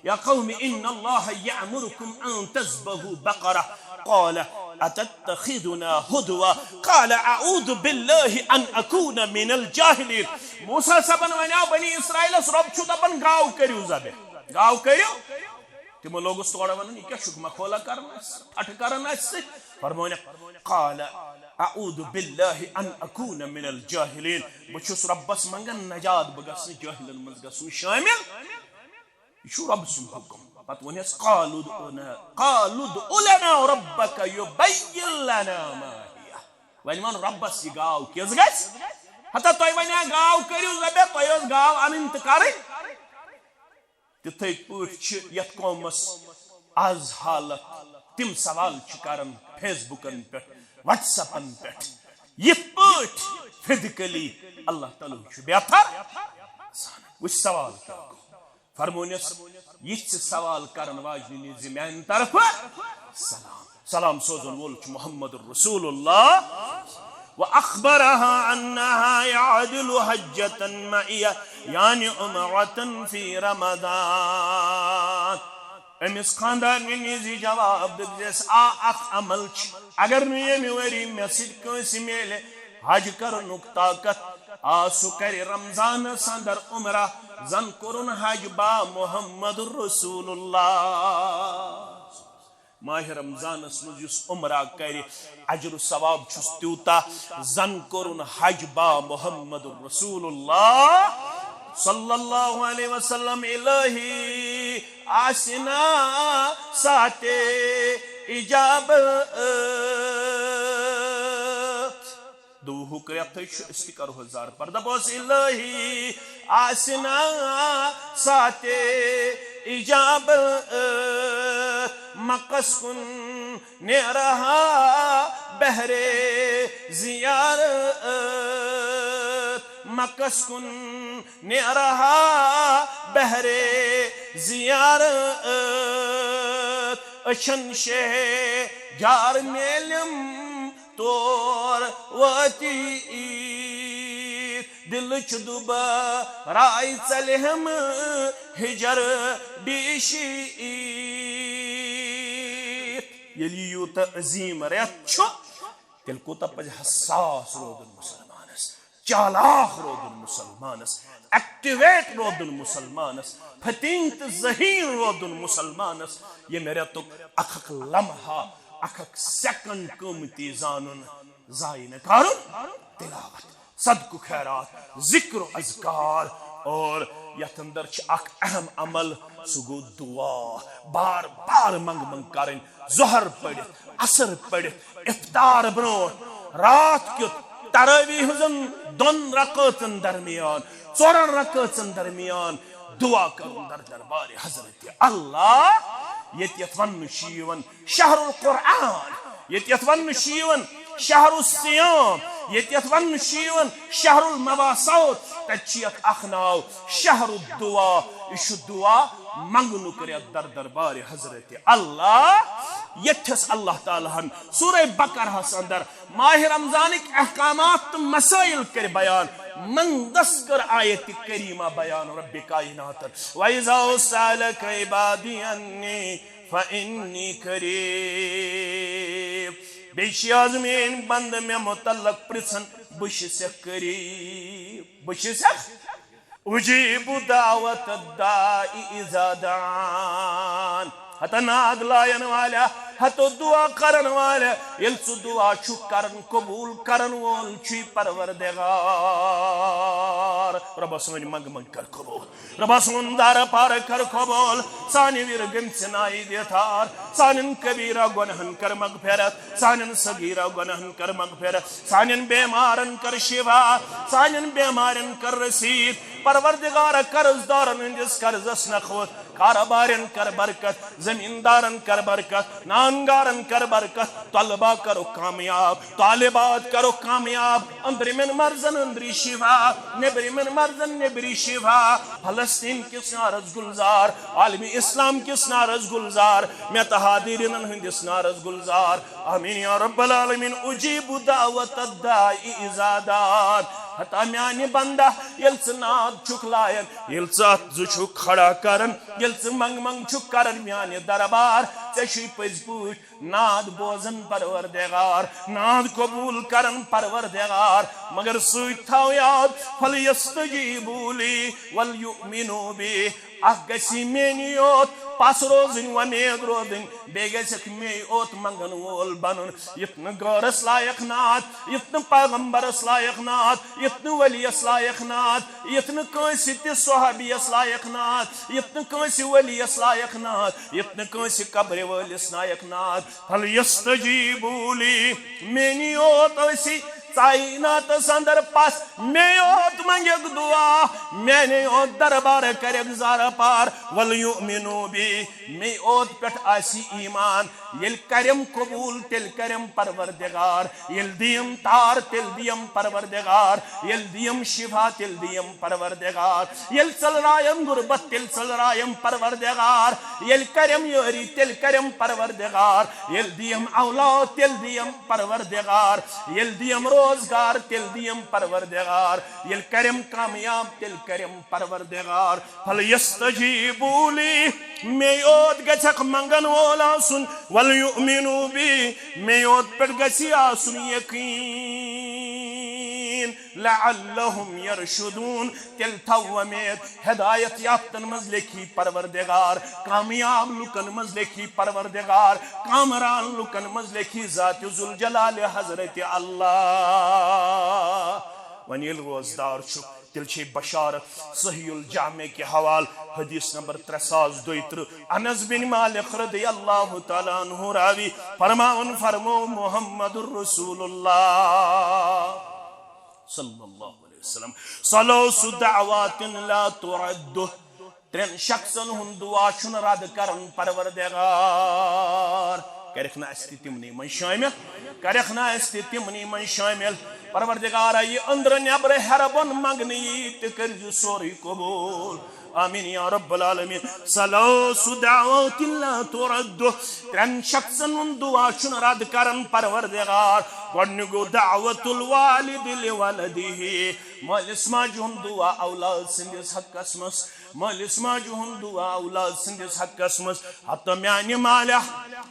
يَا قَوْمِ إِنَّ اللَّهَ يَأْمُرُكُمْ أَن تَذْبَحُوا بَقَرَةً قَالُوا أَتَتَّخِذُنَا هُزُوًا قَالَ أَعُوذُ بِاللَّهِ أَنْ أَكُونَ مِنَ الْجَاهِلِينَ۔ موسیٰ صٲبن ونیاو بنی اسرائیلس، رۄب چھُ دپان، گاو کٔرِو ذبح، گاو کٔرِو۔ تِمو لوگُس تورٕ ونُن، یہِ کیٛاہ چھُکھ مکھولہ کران اَسہِ، ٹھٹھٕ کران اَسہِ سۭتۍ؟ فرموونکھ، قال اعوذ باللہ ان اکون من الجاہلین، بہٕ چھُس رۄبس منگان نجات، بہٕ گژھٕ نہٕ جٲہلن منٛز گژھُن شٲمِل۔ یہِ چھُ رۄب سُنٛد حُکم۔ پتہٕ ووٚنُس، قالوا ادع لنا، قالوا ادع لنا ربک یبین لنا ما ہی۔ وۄنۍ وَن رۄبس، یہِ گاو کِژھ گژھِ؟ ہتا تۄہہِ وَنیا گاو کٔرِو ذبح، تۄہہِ ٲس گاو اَنٕنۍ تہٕ کَرٕنۍ۔ تِتھے پٲٹھۍ چھِ یتھ قومس از حالت، تِم سوال چھِ کران فیس بُکن پٮ۪ٹھ، وٹس ایپن پٮ۪ٹھ۔ یِتھ پٲٹھۍ فزیکلی اللہ تعالیٰ چھُ بہتر زانان۔ وٕچھ سوال کیٛاہ گوٚو۔ فرموونس، یِتھ سوال کرن واجنہِ نِش زِ میانہِ طرفہٕ سلام۔ سلام سوزن وول چھُ محمد رسول اللہ۔ وَأَخْبَرَهَا أَنَّهَا يَعْدِلُ حَجَّةً مَعِيَ، یعنی عمرة فی رمضان۔ أمِس خاندارنہِ نِش یہِ جواب، دوٚپزٮ۪س، آ، اکھ عمل چھُ، اگر نہٕ ییٚمہِ ؤری مےٚ سۭتۍ کٲنٛسہِ میلہِ حج کرنُک طاقت، آ، سُہ کرِ رمضانس اندر عمرہ، زن کوٚرُن حج با محمد رسول اللہ۔ ماہِ رمضانس منٛز یُس عمرہ کرِ، اجر و ثواب چھُس تیوٗتاہ، زن کوٚرُن حج با محمد رسول اللہ صلی اللہ علیہ وسلم۔ الہی آسنا ساعت اجابت۔ دوہُک رٮ۪تھٕے چھُ، أسۍ تہِ کرو زار پر۔ دپوس، الہی آسنا ساعت اجابت، مکس کُن نیرہا بہرے زیارت، مکس کُن نیرہا بہرے زیارت، أچھن شہجار میلم تور وٲتی عیٖد، دِلٕچ دُبارے ژلہم ہِجر ڈیٖشی عیٖد۔ ییٚلہِ یہِ یوٗتاہ عظیٖم رٮ۪تھ چھُ، تیٚلہِ کوٗتاہ پزِ حساس روزُن مُسلمانس، چالاک روزُن مُسلمانس، ایکٹیویٹ روزُن مُسلمانس، فتیٖن تہٕ ذہیٖن روزُن مُسلمانس، ییٚمہِ رٮ۪تُک اکھ اکھ لمحہ، اکھ اکھ سیکنڈ قۭمتی زانُن۔ ضایع نہٕ کرُن۔ تلاوت، صدقہٕ خیرات، ذکر و اذکار، اور یتھ اندر چھُ اکھ اہم عمل، سُہ گوٚو دعا۔ بار بار منگ منگ کرٕنۍ، ظہر پٔرِتھ، عصر پٔرِتھ، افطار برونٛٹھ، راتھ کیُتھ تراویح ہٕنٛزن دۄن رکعژن درمیان، ژورن رکعژن درمیان دعا کرُن در دربارِ حضرت اللہ۔ ییٚتہِ یتھ وننہٕ چھُ یِوان شہر القرآن، ییٚتہِ یتھ وننہٕ چھُ یِوان شہر الصیام، ییٚتہِ یتھ وننہٕ چھُ یِوان شہر المواسات، تتہِ چھُ یتھ اکھ ناو شہر الدعا۔ یہِ چھُ دعا منگنُک رٮ۪تھ در دربارِ حضرت اللہ۔ ییٚتھس اللہ تعالیٰ ہن سورہ بقرہس اندر ماہ رمضانٕکۍ احکامات تہٕ مسائل کٔرۍ بیان۔ مندس کٔر آیت کریمہ بیان رب کائناتن، وَإِذَا سَأَلَكَ عِبَادِي عَنِّي فَإِنِّي قَرِيبٌ۔ بیٚیہِ چھِ آز میٲنۍ بندٕ مےٚ متعلق پرژھن، بہٕ چھُسکھ قریب، بہٕ چھُسکھ اجیب دعوت الداعی اذا دعان۔ ہتا ناد لایَن والیا، ہتو دعا کرن والیا، ییٚلہِ ژٕ دعا چھُکھ کران، قبول کرن وول چھُے پروردگار۔ رۄبا سٲنۍ منگ منگ کر قبول، رۄبا سون دار پار کر قبول۔ سانہِ وِرِ گٔمژِ نایہِ دِتار، سانٮ۪ن کبیرہ گۄنہن کر مغفرت، سانٮ۪ن صغیرہ گۄنہن کر مغفرت، سانٮ۪ن بیمارن کر شفا، سانٮ۪ن بیمارن کر رسید۔ پروردگار، قرض دارن ہٕنٛدِس قرضس نکھ ووٚتھ، کارٕبارٮ۪ن کر برکت، زمیٖندارن کر برکت، نانگارن کر برکت، طلبہ کرو کامیاب، طالبات کرو کامیاب، أنٛدرِمٮ۪ن مرضن أنٛدری شفا، نیٚبرِمٮ۪ن مرضن نیٚبری شفا۔ فلسطین کِس نارس گلزار، عالم اسلام کِس نارس گلزار، مےٚ تہٕ حاضریٖنن ہٕنٛدِس نارس گلزار۔ آمین یا رب العالمین۔ اجیب دعوت الداعی اذا دعان۔ ہتا میانہِ بندہ، ییٚلہِ ژٕ ناد چھُکھ لایان، ییٚلہِ ژٕ اتھ زٕ چھُکھ کھڑا کران، ییٚلہِ ژٕ منگ منگ چھُکھ کران میانہِ دربار، ژےٚ چھُے پٔزۍ پٲٹھۍ ناد بوزن پروردگار، ناد قبول کرن پروردگار۔ مگر سۭتۍ تھاو یاد، فلیستجیبوا لی ولیؤمنوا بی۔ اکھ گژھی میٚنی یوت پس روزٕنۍ، وۄمید روزٕنۍ، بیٚیہِ گژھکھ مے یوت منگن وول بنُن۔ یُتھ نہٕ غٲرس لایق ناد، یُتھ نہٕ پیغمبرس لایق ناد، یُتھ نہٕ ولیس لایق ناد، یُتھ نہٕ کٲنٛسہِ تہِ صحابیس لایق ناد، یُتھ نہٕ کٲنٛسہِ ولیس لایق ناد، یُتھ نہٕ کٲنٛسہِ قبرِ وٲلِس لایق ناد۔ فلیستجیبوا لی، میٚنی یوت ٲسی ژایناتس اندر پس، مے یوت منگکھ دعا، میانے یوت دربار کرکھ زارٕ پار، ولیؤمنوا بی، مے یوت پٮ۪ٹھ آسی ایمان۔ ییٚلہِ کرم قبول، تیٚلہِ کرم پروردگار۔ ییٚلہِ دِیم تار، تیٚلہِ دِیم پروردگار۔ ییٚلہِ دِیم شفا، تیٚلہِ دِیم پروردگار۔ ییٚلہِ ژٔلرایم غربت، تیٚلہِ ژٔلرایم پروردگار۔ ییٚلہِ کرم یٲری، تیٚلہِ کرم پروردگار۔ ییٚلہِ دِیم اولاد، تیٚلہِ دِیم پروردگار۔ ییٚلہِ دِیم روزگار، تیٚلہِ دِیم پروردگار۔ ییٚلہِ کرم کامیاب، تیٚلہِ کرم پروردگار۔ فلیستجیبوا لی، مے یوت گژھکھ منگن وول آسُن، ولیؤمنوا بی، مے یوت پٮ۪ٹھ گژھی آسُن یقین۔ لعلہم یرشدون، تیٚلہِ تھاو وۄمید، ہدایت یافتن منٛز لیکھی پروردگار، کامیاب لُکن منٛز لیکھی پروردگار، کامران لُکن منٛز لیکھی ذات ذوالجلال حضرت اللہ۔ وۄنۍ ییٚلہِ روزدار چھُ، تیٚلہِ چھے بشارت۔ صحیح الجامع کہِ حوالہٕ حدیث نمبر ترٛےٚ ساس دۄیہِ ترٕٛہ، انس بن مالک رضی اللہ تعالیٰ عنہ راوی فرماوان، فرمو محمد رسول اللہ صلی اللہ علیہ وسلم، ثلاث دعوات لا ترد۔ ترٛٮ۪ن شخصن ہُنٛد دعا چھُنہٕ رد کران پروردگار۔ کرکھ نہٕ اسہِ تہِ تِمنٕے منٛز شٲمِل؟ کرکھ نہٕ اسہِ تہِ تِمنٕے منٛز شٲمِل؟ پروردگارا، یہِ أنٛدرٕ نٮ۪برٕ ہیرٕ بۄن منٛگنہٕ یی، تہِ کٔرۍ زِ سورُے قبول۔ آمین یا رب العالمین۔ ثلاث دعوات لا ترد۔ ترٛٮ۪ن شخصن ہُنٛد دعا چھُنہٕ رد کران پروردگار۔ گۄڈٕنیُک گوٚو دعوت الوالد لولدہ، مٲلِس ماجہِ ہُنٛد دعا اولاد سٕنٛدِس حقس منٛز۔ مٲلِس ماجہِ ہُنٛد دعا اولاد سٕنٛدِس حقس منٛز۔ ہتہٕ میانہِ مالہِ،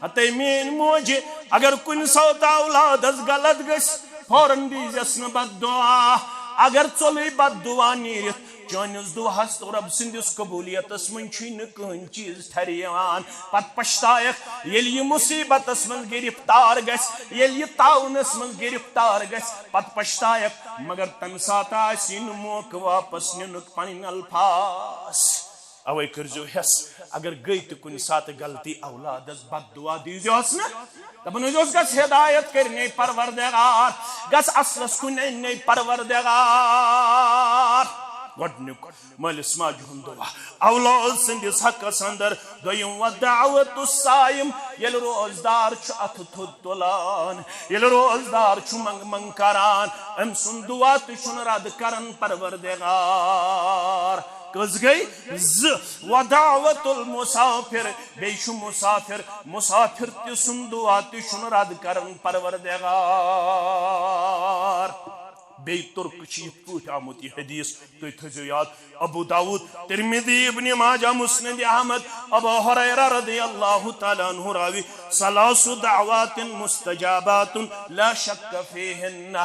ہتہٕ میٲنۍ موجہِ، اگر کُنہِ ساتہٕ اولادس غلط گژھِ، فوراً دیٖزٮ۪س نہٕ بد دعا۔ اگر ژوٚلُے بد دعا نیٖرِتھ، چٲنِس دعاہس تہٕ رۄب سٕنٛدِس قبولیتس منٛز چھُے نہٕ کٕہٕنۍ چیٖز ٹھرِ یِوان۔ پتہٕ پشتاوکھ، ییٚلہِ یہِ مصیبتس منٛز گرفتار گژھِ، ییٚلہِ یہِ طاعونس منٛز گرفتار گژھِ، پتہٕ پشتاوکھ، مگر تمہِ ساتہٕ آسی نہٕ موقعہٕ واپس نِنُک پنٕنۍ الفاظ۔ اوے کٔرزیو حس، اگر گٔے تہِ کُنہِ ساتہٕ غلطی اولادس، بد دعا دیٖزیوس نہٕ۔ دپان ٲسۍزیوس، گژھ ہدایت کٔرِنۍ پروردگار، گژھ اصلس کُن اننۍ پروردگار۔ گۄڈنیُک مٲلِس ماجہِ ہُنٛد دعا اولاد سٕنٛدِس حقس اندر۔ دوٚیِم، ودعوت الصائم، ییٚلہِ روزدار چھُ اَتھٕ تھوٚد تُلان، ییٚلہِ روزدار چھُ منٛگ منٛگ کران، أمۍ سُنٛد دعا تہِ چھُنہٕ رد کران پروردگار۔ کٔژ گٔے؟ زٕ۔ ودعوت المسافر، بیٚیہِ چھُ مُسافِر، مُسافِر تہِ سُنٛد دعا تہِ چھُنہٕ رد کران پروردگار۔ بیٚیہِ تُرکہٕ چھِ یِتھ پٲٹھۍ آمُت یہِ حدیث، تُہۍ تھٲیزیو یاد، ابو داؤد، ترمذی، ابن ماجہ، مسند احمد، ابو ہریرہ رضی اللہ تعالیٰ عنہ راوی، ثلاث دعوات مستجابات لا شک فیہن۔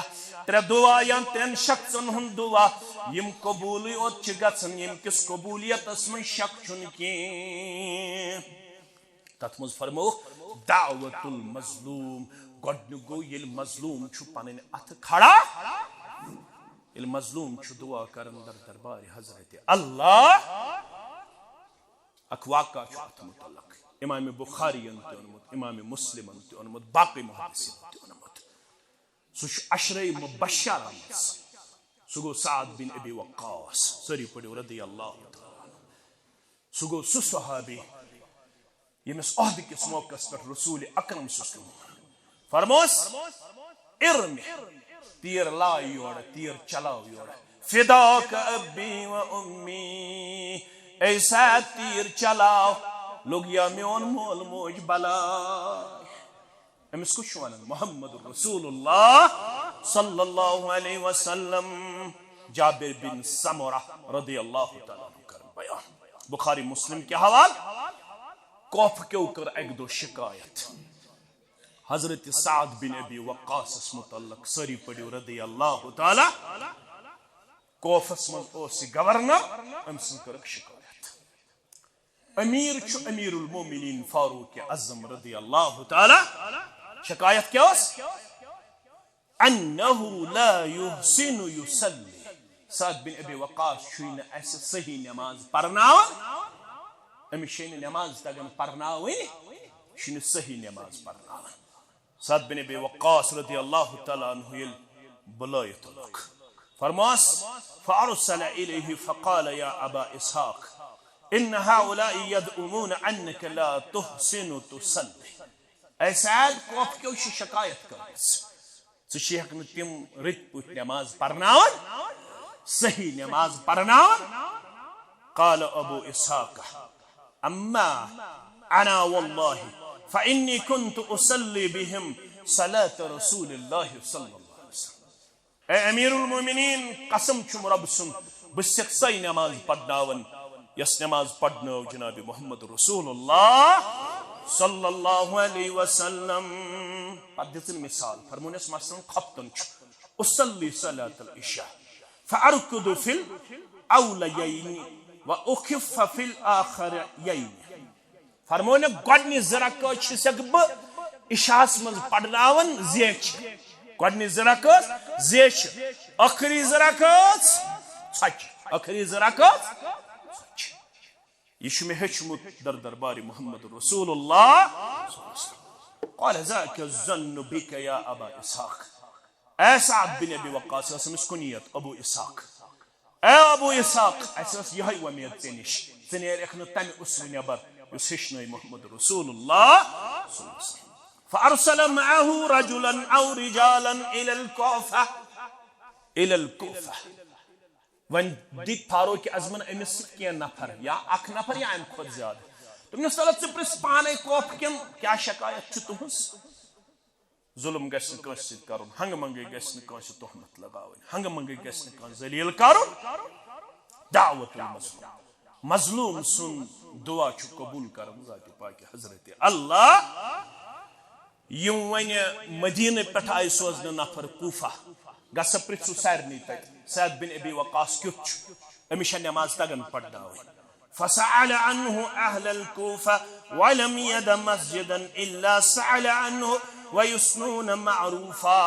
ترٛےٚ دعا یا ترٛٮ۪ن شخصن ہُنٛد دعا، یِم قبوٗلٕے یوت چھِ گژھان، ییٚمہِ کِس قبوٗلیتس منٛز شک چھُنہٕ کینٛہہ۔ تتھ منٛز فرمووُکھ دعوت المظلوم۔ گۄڈنیُک گوٚو، ییٚلہِ مظلوم چھُ پنٕنۍ اتھٕ کھڑا، ییٚلہِ مظلوم چھُ دعا کران در دربارِ حضرت اللہ۔ اکھ واقعہ چھُ اتھ متعلق، امام بخاری ین تہِ اوٚنمُت، امام مسلمن تہِ اوٚنمُت، باقی محدثین تہِ اوٚنمُت۔ سُہ چھُ عشرے مبشرہ منٛز۔ سُہ گوٚو سعد بن ابی وقاص، سٲری پٔرِو رضی اللہ تعالیٰ عنہ۔ سُہ گوٚو سُہ صحابی، ییٚمِس عہد کِس موقعس پٮ۪ٹھ رسول اکرم صلی اللہ علیہ وسلم فرموس، "ارمِ"، تیر لاو یورٕ، تیر چلاو یورٕ۔ "فداک ابی و امی"، اے سعد، تیر چلاو، لوٚگ یا میون مول موج بلاے۔ أمِس کُس چھُ وَنان؟ محمد رسول اللہ صلی اللہ علیہ وسلم۔ جابر بن سمرہ رضی اللہ تعالیٰ عنہ کرن بیان۔ بخاری مسلم کہِ حوالہٕ، کوفہٕ کیو کٔر اَکہِ دۄہ شکایت حضرت سعد بن ابی وقاصس متعلق۔ سٲری پٔرِو رضی اللہ تعالیٰ۔ کوفس منٛز اوس یہِ گورنر، أمۍ سٕنٛز کٔرٕکھ شکایت۔ امیر چھُ امیر المومنین فاروق اعظم رضی اللہ تعالیٰ۔ شکایت کیٛاہ ٲس؟ انہ لا یحسن یصلی۔ سعد بن ابی وقاص چھُے نہٕ اَسہِ صحیح نماز پرناوان۔ أمِس چھے نہٕ نماز تگان پرناوٕنۍ، یہِ چھُنہٕ صحیح نماز پرناوان۔ سعد بن ابی وقاص رضی اللہ تعالیٰ عنہ ییٚلہِ بُلٲیِتھ اوٚنُکھ، فرموس، فارسل الیہ فقال یا ابا اسحاق، ان هؤلاء یزعمون انک لا تحسن تصلی۔ اے سعد، کوفہٕ کیو چھِ شکایت کٔرمٕژ، ژٕ چھِ ہٮ۪کھ نہٕ تِم رٕتۍ پٲٹھۍ نماز پرناوان، صحیح نماز پرناوان۔ قال ابو اسحاق، اما انا واللہ فانی کنت اصلی بہم صلاة رسول اللہ صلی اللہ علیہ وسلم۔ اے امیر المومنین، قسم چھُم رۄب سُنٛد، بہٕ چھُسکھ سۄے نماز پرناوان، یۄس نماز پرنٲو جناب محمد رسول اللہ صلی اللہ علیہ وسلم۔ پتہٕ دِژٕن مثال، فرمونس مثلاً خۄفتن چھُ، اصلی صلاة العشاء فارقد فی الاولیین و اخف فی الاخرین۔ فرمونکھ، گۄڈنِچ زٕ رکٲژ چھسکھ بہٕ عشاہس منٛز پرناوان زیچھِ۔ گۄڈنِچ زٕ رکٲژ زیچھِ، ٲخری زٕ رکٲژ ژھۄچہِ۔ ٲخری زٕ رکٲژ ژھۄچہِ۔ یہِ چھُ مےٚ ہیوٚچھمُت در دربارِ محمد رسول اللہ۔ قال ذاک الظن بک یا ابا اسحاق۔ اے سعد بن ابی وقاص، ٲس أمِس کنیت ابو اسحاق۔ اے ابو اسحاق، اسہِ ٲس یہے وۄمید ژےٚ نِش، ژٕ نیرکھ نہٕ تمہِ اُسوٕ نٮ۪بر یُس ہیٚچھنٲے محمد رسول اللہ۔ فارسل معه رجلا او رجالا الی الکوفہ، الی الکوفہ۔ وۄنۍ دِتۍ فاروق اعظمن أمِس سۭتۍ کینٛہہ نفر، یا اکھ نفر یا امہِ کھۄتہٕ زیادٕ۔ دوٚپنس، تلہ ژٕ پرژھ پانے کوفہٕ کٮ۪ن کیٛاہ شکایت چھِ تُہنٛز۔ ظلم گژھِ نہٕ کٲنٛسہِ سۭتۍ کرُن، ہنگہٕ منگے گژھِ نہٕ کٲنٛسہِ تہمت لگاوٕنۍ، ہنگہٕ منگے گژھِ نہٕ کانٛہہ ذلیل کرُن۔ دعوت المظلوم، مظلوم سُنٛد دعا چھُ قبول کران ذات پاک حضرت اللہ۔ یِم وۄنۍ مدینہ پٮ۪ٹھ آیہِ سوزنہٕ نفر کوفہ، گژھ سا پرٛژھ سُہ سارنٕے تَتہِ، سعد بن ابی وقاص کیُتھ چھُ؟ أمِس چھا نماز تگان پرناوٕنۍ؟ فسأل عنه أهل الكوفة ولم يدع مسجدا إلا سأل عنه ويثنون معروفا۔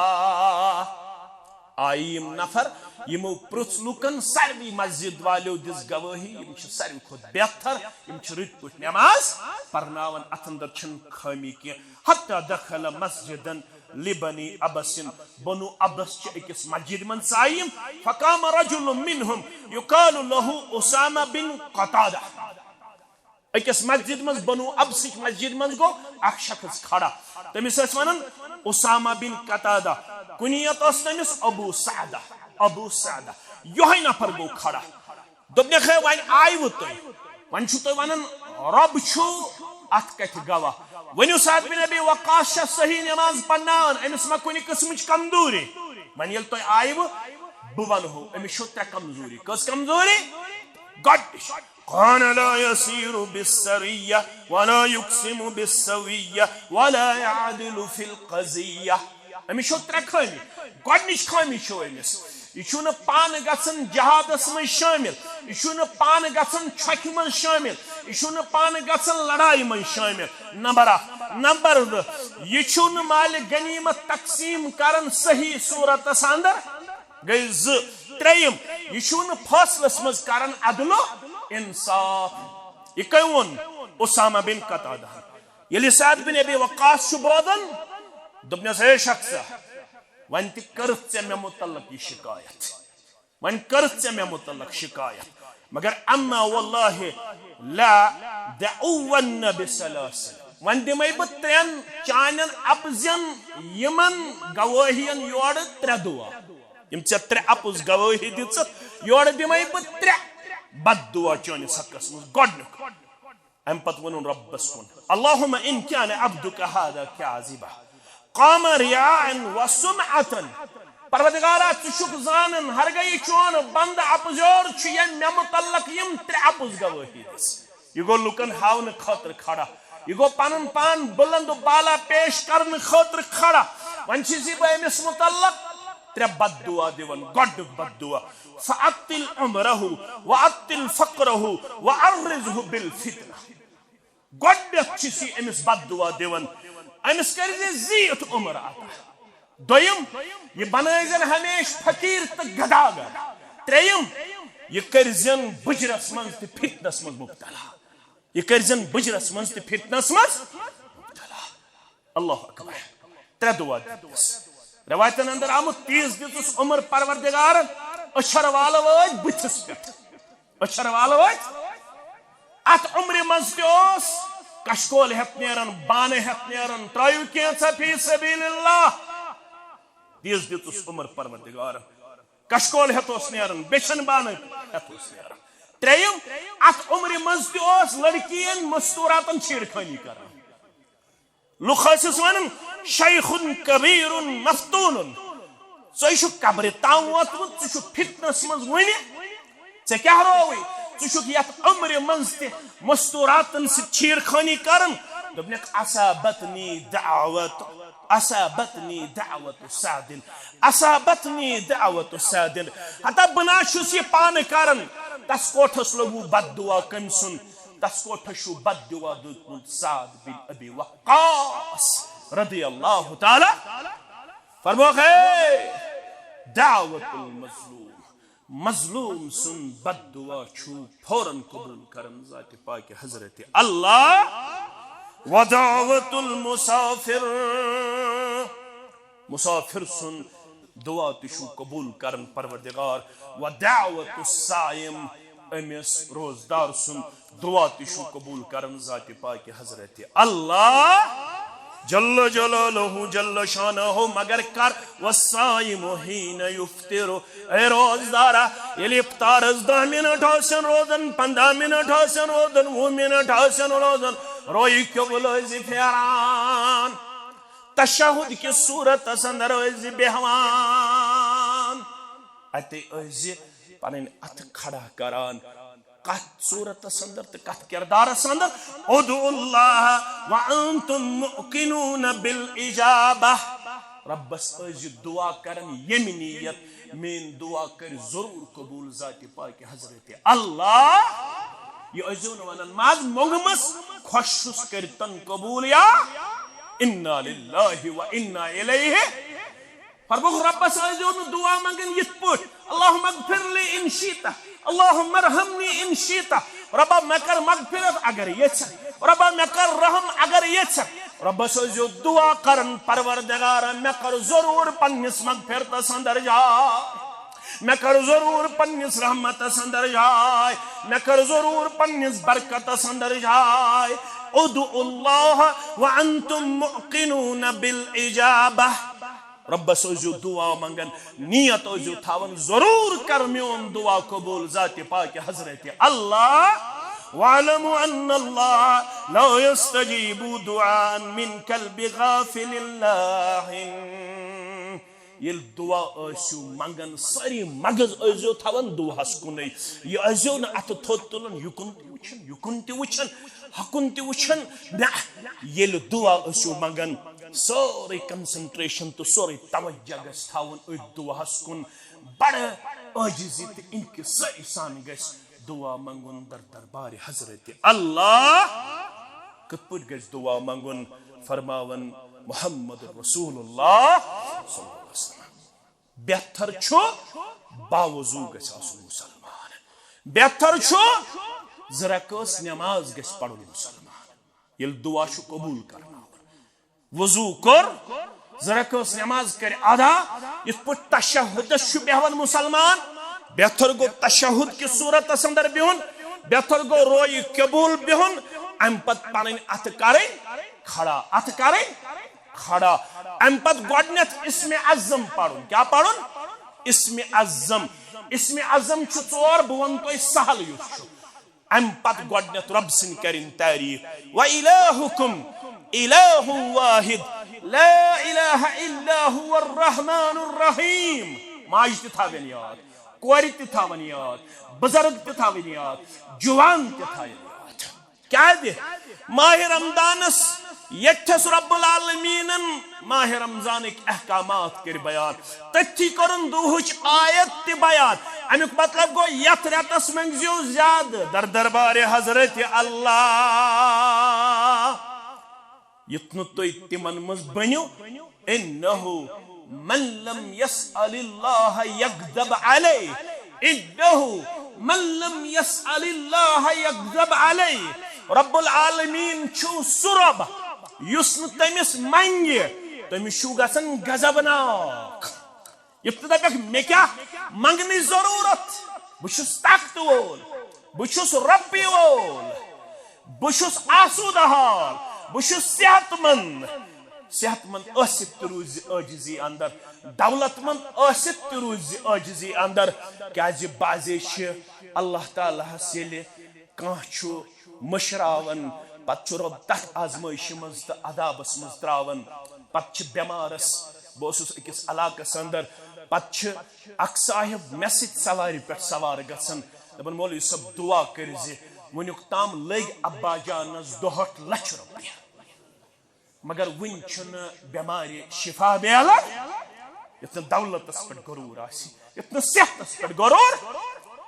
آیہِ یِم نفر، یِمو پرٛژھ لُکن، ساروٕے مسجد والیو دِژ گوٲہی، یِم چھِ ساروٕے کھۄتہٕ بہتر، یِم چھِ رٕتۍ پٲٹھۍ نماز پرناوان، اتھ اندر چھنہٕ خٲمی کینٛہہ۔ حتى دخل مسجدا لبني عبس، بنو عبس چہِ أکِس مسجد منٛز ژایہِ یِم۔ فقام رجل منهم يقال له أسامة بن قتادة۔ أکِس مسجد منٛز، بنو عبسٕچ مسجد منٛز گوٚو اکھ شخص کھڑا، تٔمِس ٲسۍ ونان اسامہ بن قتادہ، کنیت ٲس تٔمِس ابو سعدہ، ابو سعدہ۔ یِہوٚے نفر گوٚو کھڑا۔ دوٚپنکھ، ہے، وۄنۍ آیوٕ تُہۍ، وۄنۍ چھُو تُہۍ ونان رۄب چھُ، اتھ کتھِ گواہ؟ ؤنِو، سعد بن ابی وقاص چھا صحیح نماز پرناوان؟ أمِس ما کُنہِ قٕسمٕچ کمزوری؟ وۄنۍ ییٚلہِ تُہۍ آیوٕ، بہٕ ونہو، أمِس چھو ترٛےٚ کمزوری۔ کٔژ کمزوری؟ گۄڈٕنِچ، كان لا يسير بالسرية ولا يقسم بالسوية ولا يعدل في القضية۔ أمِس چھو ترٛےٚ خٲمی۔ گۄڈٕنِچ خٲمی چھو أمِس، یہِ چھُنہٕ پانہٕ گژھان جہادس منٛز شٲمِل، یہِ چھُنہٕ پانہٕ گژھان چھۄکھِ منٛز شٲمِل، یہِ چھُنہٕ پانہٕ گژھان لڑایہِ منٛز شٲمِل۔ نمبر اکھ۔ نمبر زٕ، یہِ چھُنہٕ مالِ غنیمت تقسیٖم کران صحیح صورتس اندر۔ گٔے زٕ۔ ترٛیٚیِم، یہِ چھُنہٕ فٲصلس منٛز کران عدل و انصاف۔ یہِ کٔمۍ ووٚن؟ اسامہ بن قتادہ۔ ییٚلہِ سعد بن ابی وقاص چھُ بوزان، دوٚپنس، ہے شخصا، وۄنۍ تہِ کٔرٕتھ ژےٚ مےٚ متعلق یہِ شکایت، وۄنۍ کٔرٕتھ ژےٚ مےٚ متعلق شکایت، مگر اما واللہ لا دعون بثلاث، وۄنۍ دِمے بہٕ ترٛٮ۪ن چانٮ۪ن اپزٮ۪ن یِمن گوٲہین یورٕ ترٛےٚ دُعا۔ یِم ژےٚ ترٛےٚ اپُز گوٲہی دِژٕتھ، یورٕ دِمے بہٕ ترٛےٚ بد دُعا چٲنِس حقس منٛز۔ گۄڈٕنیُک، امہِ پتہٕ ووٚنُن رۄبس کُن، اللهم ان كان عبدك هذا كاذبا قام رياء وسمعة۔ پروردگارا، ژٕ چھُکھ زانان، ہرگاہ یہِ چون بندٕ اپزیور چھُ، ییٚمۍ مےٚ متعلق یِم ترٛےٚ اپُز گوٲہی دِژ۔ یہِ گوٚو لُکن ہاونہٕ خٲطرٕ کھڑا، یہِ گوٚو پنُن پان بلند و بالا پیش کرنہٕ خٲطرٕ کھڑا۔ وۄنۍ چھُس یہِ بہٕ أمِس متعلق ترٛےٚ بد دعا دِوان۔ گۄڈٕنیُک بد دعا، فعطل عمره وعطل فقره وعرضه بالفتنة۔ گۄڈٕنیتھ چھُس یہِ أمِس بد دعا دِوان، أمِس کٔرۍ زِ زیٖٹھ عمر عطا۔ دوٚیِم، یہِ بنٲوزٮ۪ن ہمیشہِ فقیٖر تہٕ گداگر۔ ترٛیٚیِم، یہِ کٔرزٮ۪ن بُجرس منٛز تہٕ فتنس منٛز مبتلا۔ یہِ کٔرزٮ۪ن بُجرس منٛز تہٕ فتنس منٛز مبتلا۔ اللہ اکبر۔ ترٛےٚ دُعا دِتِس۔ رٮ۪وایتن اندر آمُت، تیٖژ دِژٕس عمر پروردگارن، أچھر والو ٲدۍ بٕتھِس پٮ۪ٹھ۔ أچھر والو ٲدۍ۔ اتھ عمرِ منٛز تہِ اوس کشکول ہٮ۪تھ نیران، بانہٕ ہٮ۪تھ نیران، ترٲیِو کینٛژھا فی سبیل اللہ۔ تیٖژ دِژٕس عمر پروردگارن۔ کشکول ہٮ۪تھ اوس نیران، بیٚچھن بانہٕ ہٮ۪تھ اوس نیران۔ ترٛیٚیِم، اتھ عمرِ منٛز تہِ اوس لڑکین مستوراتن چھیڑ خٲنی کران۔ لُکھ ٲسِس ونان، شیخ کبیر مفتون، ژٕ چھُکھ قبرِ تام ووتمُت، ژٕ چھُکھ فتنس منٛز وُنہِ، ژےٚ کیٛاہ رووُے؟ ژٕ چھُکھ یتھ عمرِ منٛز تہِ مستوراتن سۭتۍ چھیڑ خٲنی کران۔ دوٚپنکھ، اصابتنی دعوت، اصابتنی دعوت سعد، اصابتنی دعوت سعد۔ ہتا بہٕ نہ چھُس یہِ پانہٕ کران، تس کوٹھس لوٚگوُ بد دعا کٔمۍ سُنٛد؟ تس کوٹھس چھُ بد دعا دیُتمُت سعد بن ابی وقاص رضی اللہ تعالیٰ۔ فرموکھ، ہے دعوت المظلوم، مظلوم سُنٛد بد دعا چھُ فوراً قبول کران ذات پاک حضرت اللہ۔ ودعوت المسافر، مسافر سُنٛد دعا تہِ چھُ قبول کران پروردگار۔ ودعوت الصائم، أمِس روزدار سُنٛد دعا تہِ چھُ قبول کران ذات پاک حضرت اللہ جل جلالہ جل شانہ۔ مگر کر؟ والصائم حين يفطر، اے روزدارا، ییٚلہِ افطارس دَہ منٹ آسن روزان، پنٛداہ منٹ آسن روزان، وُہ منٹ آسن روزان، روی قبل ٲسۍ زِ پھیران، تشہد کِس صورتس اندر ٲسۍ زِ بیہوان، اتے ٲسۍ زِ پنٕنۍ اتھٕ کھڑا کران۔ کتھ صورتس اندر تہٕ کتھ کردارس اندر؟ ادعوا الله وانتم موقنون بالإجابة۔ رۄبس ٲسۍ زِ دعا کران ییٚمہِ نیت، میٲنۍ دعا کٔرۍ ضروٗر قبوٗل ذاتِ پاکہِ حضرت اللہ۔ یہِ ٲسۍزیو نہٕ ونان، ماز موٚنگمس، خۄش چھُس، کٔرۍتن قبوٗل یا انا للہ و انا الیہ۔ فرمووُکھ، رۄبس ٲسۍزیو نہٕ دعا منگان یِتھ پٲٹھۍ، اللہم اغفر لی ان شئت، اللہم ارحمنی ان شئت۔ رۄبا، مےٚ کر مغفرت اگر یژھکھ، رۄبا، مےٚ کر رحم اگر یژھکھ۔ رۄبس ٲسۍزیو دعا کران، پروردگارا، مےٚ کر ضروٗر پننِس مغفرتس اندر جاے، مےٚ کر ضروٗر پننِس رحمتس اندر جاے، مےٚ کر ضروٗر پننِس برکتس اندر جاے۔ ادعوا اللہ وانتم موقنون بالاجابہ۔ رۄبس ٲسۍزیو دعا منگان، نیت ٲسۍزیو تھاوان، ضروٗر کر میون دعا قبوٗل ذاتِ پاکہِ حضرت اللہ۔ واعلموا ان اللہ لا یستجیب دعاء من قلب غافل لاہ۔ ییٚلہِ دعا ٲسِو منگان، سٲری مغز ٲسۍزیو تھاوان دعاہس کُنُے۔ یہِ ٲسۍزیو نہٕ اتھٕ تھوٚد تُلان، یُکُن تہِ وٕچھان، یُکُن تہِ وٕچھان، ہۄکُن تہِ وٕچھان۔ نہ، ییٚلہِ دعا ٲسِو منگان، سٲرٕے concentration تہٕ سورُے توجہ گژھِ تھاوُن أتھۍ دعاہس کُن۔ بڑٕ عٲجزی تہٕ انکساری سان گژھِ دعا منگُن در دربارِ حضرت اللہ۔ کِتھ پٲٹھۍ گژھِ دعا منگُن؟ فرماوان محمد رسول اللہ صلی اللہ علیہ وسلم۔ بہتر چھُ باوضو گژھِ آسُن مسلمان۔ بہتر چھُ زٕ رکٲژ نماز گژھِ پرُن مسلمان۔ ییٚلہِ دعا چھُ قبول کرناوُن، وضو کوٚر، زٕ رکٲژ نماز کرِ ادا، یِتھ پٲٹھۍ تشہدس چھُ بیہوان مسلمان، بہتر گوٚو تشہد کِس صورتس اندر بِہُن، بہتر گوٚو رویہِ قبول بِہُن، امہِ پتہٕ پنٕنۍ اتھٕ کرٕنۍ کھڑا، اتھٕ کرٕنۍ کھڑا۔ امہِ پتہٕ گۄڈٕنیتھ اسمِ اعظم پرُن۔ کیٛاہ پرُن؟ اسمِ اعظم۔ اسمِ اعظم چھُ ژور، بہٕ ونہٕ تۄہہِ سہل یُس چھُ۔ امہِ پتہٕ گۄڈٕنیتھ رۄب سٕنٛدۍ کرٕنۍ تعریٖف۔ وَإِلَٰهُكُمْ إِلَٰهٌ وَاحِدٌ لَا إِلَٰهَ إِلَّا هُوَ الرَّحْمَٰنُ الرَّحِيمُ۔ ماجہِ تہِ تھاوٕنۍ یاد، کورِ تہِ تھاوٕنۍ یاد، بُزرگ تہِ تھاوٕنۍ یاد، جوان تہِ تھاوٕنۍ یاد۔ کیازِ؟ ماہِ رمضانس ییٚتھس رب العالمیٖنن ماہِ رمضانٕکۍ احکامات کٔرۍ بیان، تٔتھی کوٚرُن دُہٕچ آیت تہِ بیان۔ امیُک مطلب گوٚو، یتھ رٮ۪تس منٛگزیو زیادٕ در دربارِ حضرت اللہ۔ یُتھ نہٕ تُہۍ تِمن منٛز بٔنِو، انہ من لم یسأل اللہ یغضب علیہ، انہ من لم یسأل اللہ یغضب علیہ۔ رب العالمین چھُ سُہ رب یُس نہٕ تٔمِس منگہِ، تٔمِس چھُ گژھان غضبناک۔ یُتھ نہٕ دپکھ، مےٚ کیٛاہ منگنٕچ ضروٗرت؟ بہٕ چھُس طاقتہٕ وول، بہٕ چھُس رۄپیہِ وول، بہٕ چھُس آسوٗدٕ حال، بہٕ چھُس صحت مند۔ صحت مند ٲسِتھ تہِ روٗزِ عٲجزی اندر، دولت مند ٲسِتھ تہِ روٗزِ عٲجزی اندر، کیازِ بعضے چھِ اللہ تعالیٰ ہس ییٚلہِ کانٛہہ چھُ مٔشراوان، پتہٕ چھُ رۄب تتھ آزمٲیشہِ منٛز تہٕ عذابس منٛز تراوان۔ پتہٕ چھِ بٮ۪مارس، بہٕ اوسُس أکِس علاقس اندر، پتہٕ چھِ اکھ صاحب مےٚ سۭتۍ سوارِ پٮ۪ٹھ سوار گژھان، دپان، "مولوی صٲب، دعا کٔرۍ زِ، وُنیُک تام لٔگۍ ابا جانس دُہٲٹھ لچھ رۄپیہِ۔" مگر وُنہِ چھُنہٕ بٮ۪مارِ شفا میلان۔ یُتھ نہٕ دولتس پٮ۪ٹھ غرور آسہِ، یُتھ نہٕ صحتس پٮ۪ٹھ غرور،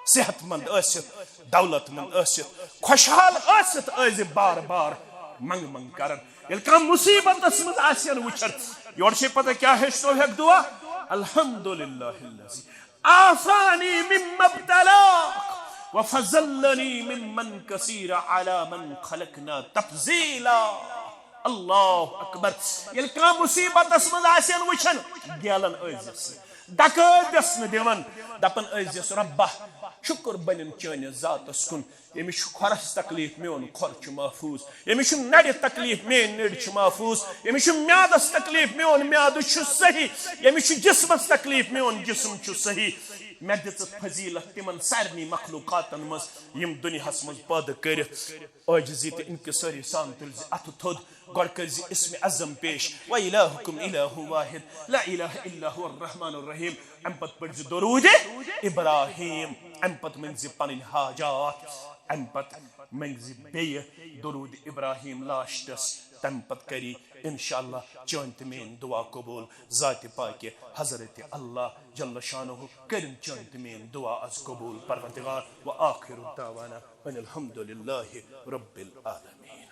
صحت مند ٲسِتھ، دولت مند ٲسِتھ، خۄشحال ٲسِتھ ٲسۍ زِ بار بار منگ منگ کران۔ ییٚلہِ کانٛہہ مُصیبتس منٛز آسن وٕچھان، یورٕ چھے پتہ کیٛاہ ہیٚچھنو ہٮ۪کھ دُعا؟ الحمدللہ الذی عافانی مما ابتلاک وفضلنی ممن کثیر علی من خلقنا تفضیلا۔ اللہ اکبر۔ ییٚلہِ کانٛہہ مُصیبتس منٛز آسن وٕچھان، گیلن ٲسۍزٮ۪س نہٕ، دکٲتِس نہٕ دِوان، دپان ٲسۍزٮ۪س، "رۄبا، شُکر بنن چٲنِس ذاتس کُن، ییٚمِس چھُ کھۄرس تکلیف، میون کھۄر چھُ محفوظ، ییٚمِس چھُ نرِ تکلیف، میٲنۍ نٔرۍ چھِ محفوظ، ییٚمِس چھُ میادس تکلیف، میون میادٕ چھُ صحیح، ییٚمِس چھُ جسمس تکلیف، میون جسم چھُ صحیح۔" مےٚ دِژٕتھ فضیلت تِمن سارنٕے مخلوقاتن منٛز، یِم دُنیاہس منٛز پٲدٕ کٔرِتھ عٲجزی تہٕ انکسٲری سان تُلۍ زِ اتھٕ تھوٚد، گۄڈٕ کٔرۍ زِ اسمِ اعظم پیش، "وإلهكم إله واحد لا إله إلا هو الرحمن الرحيم"، امہِ پتہٕ پٔرۍ زِ درود ابراہیم، امہِ پتہٕ منٛگۍ زِ پنٕنۍ حاجات، امہِ پتہٕ منٛگۍ زِ بیٚیہِ درود ابراہیم لاسٹس، تمہِ پتہٕ کری انشاءاللہ چٲنۍ تہٕ میٲنۍ دعا قبول۔ ذاتِ پاکہِ حضرت اللہ جل شانہ کٔرِن چٲنۍ تہٕ میٲنۍ دعا از قبول پروردگار۔ وآخر دعوانا ان الحمد للہ رب العالمین۔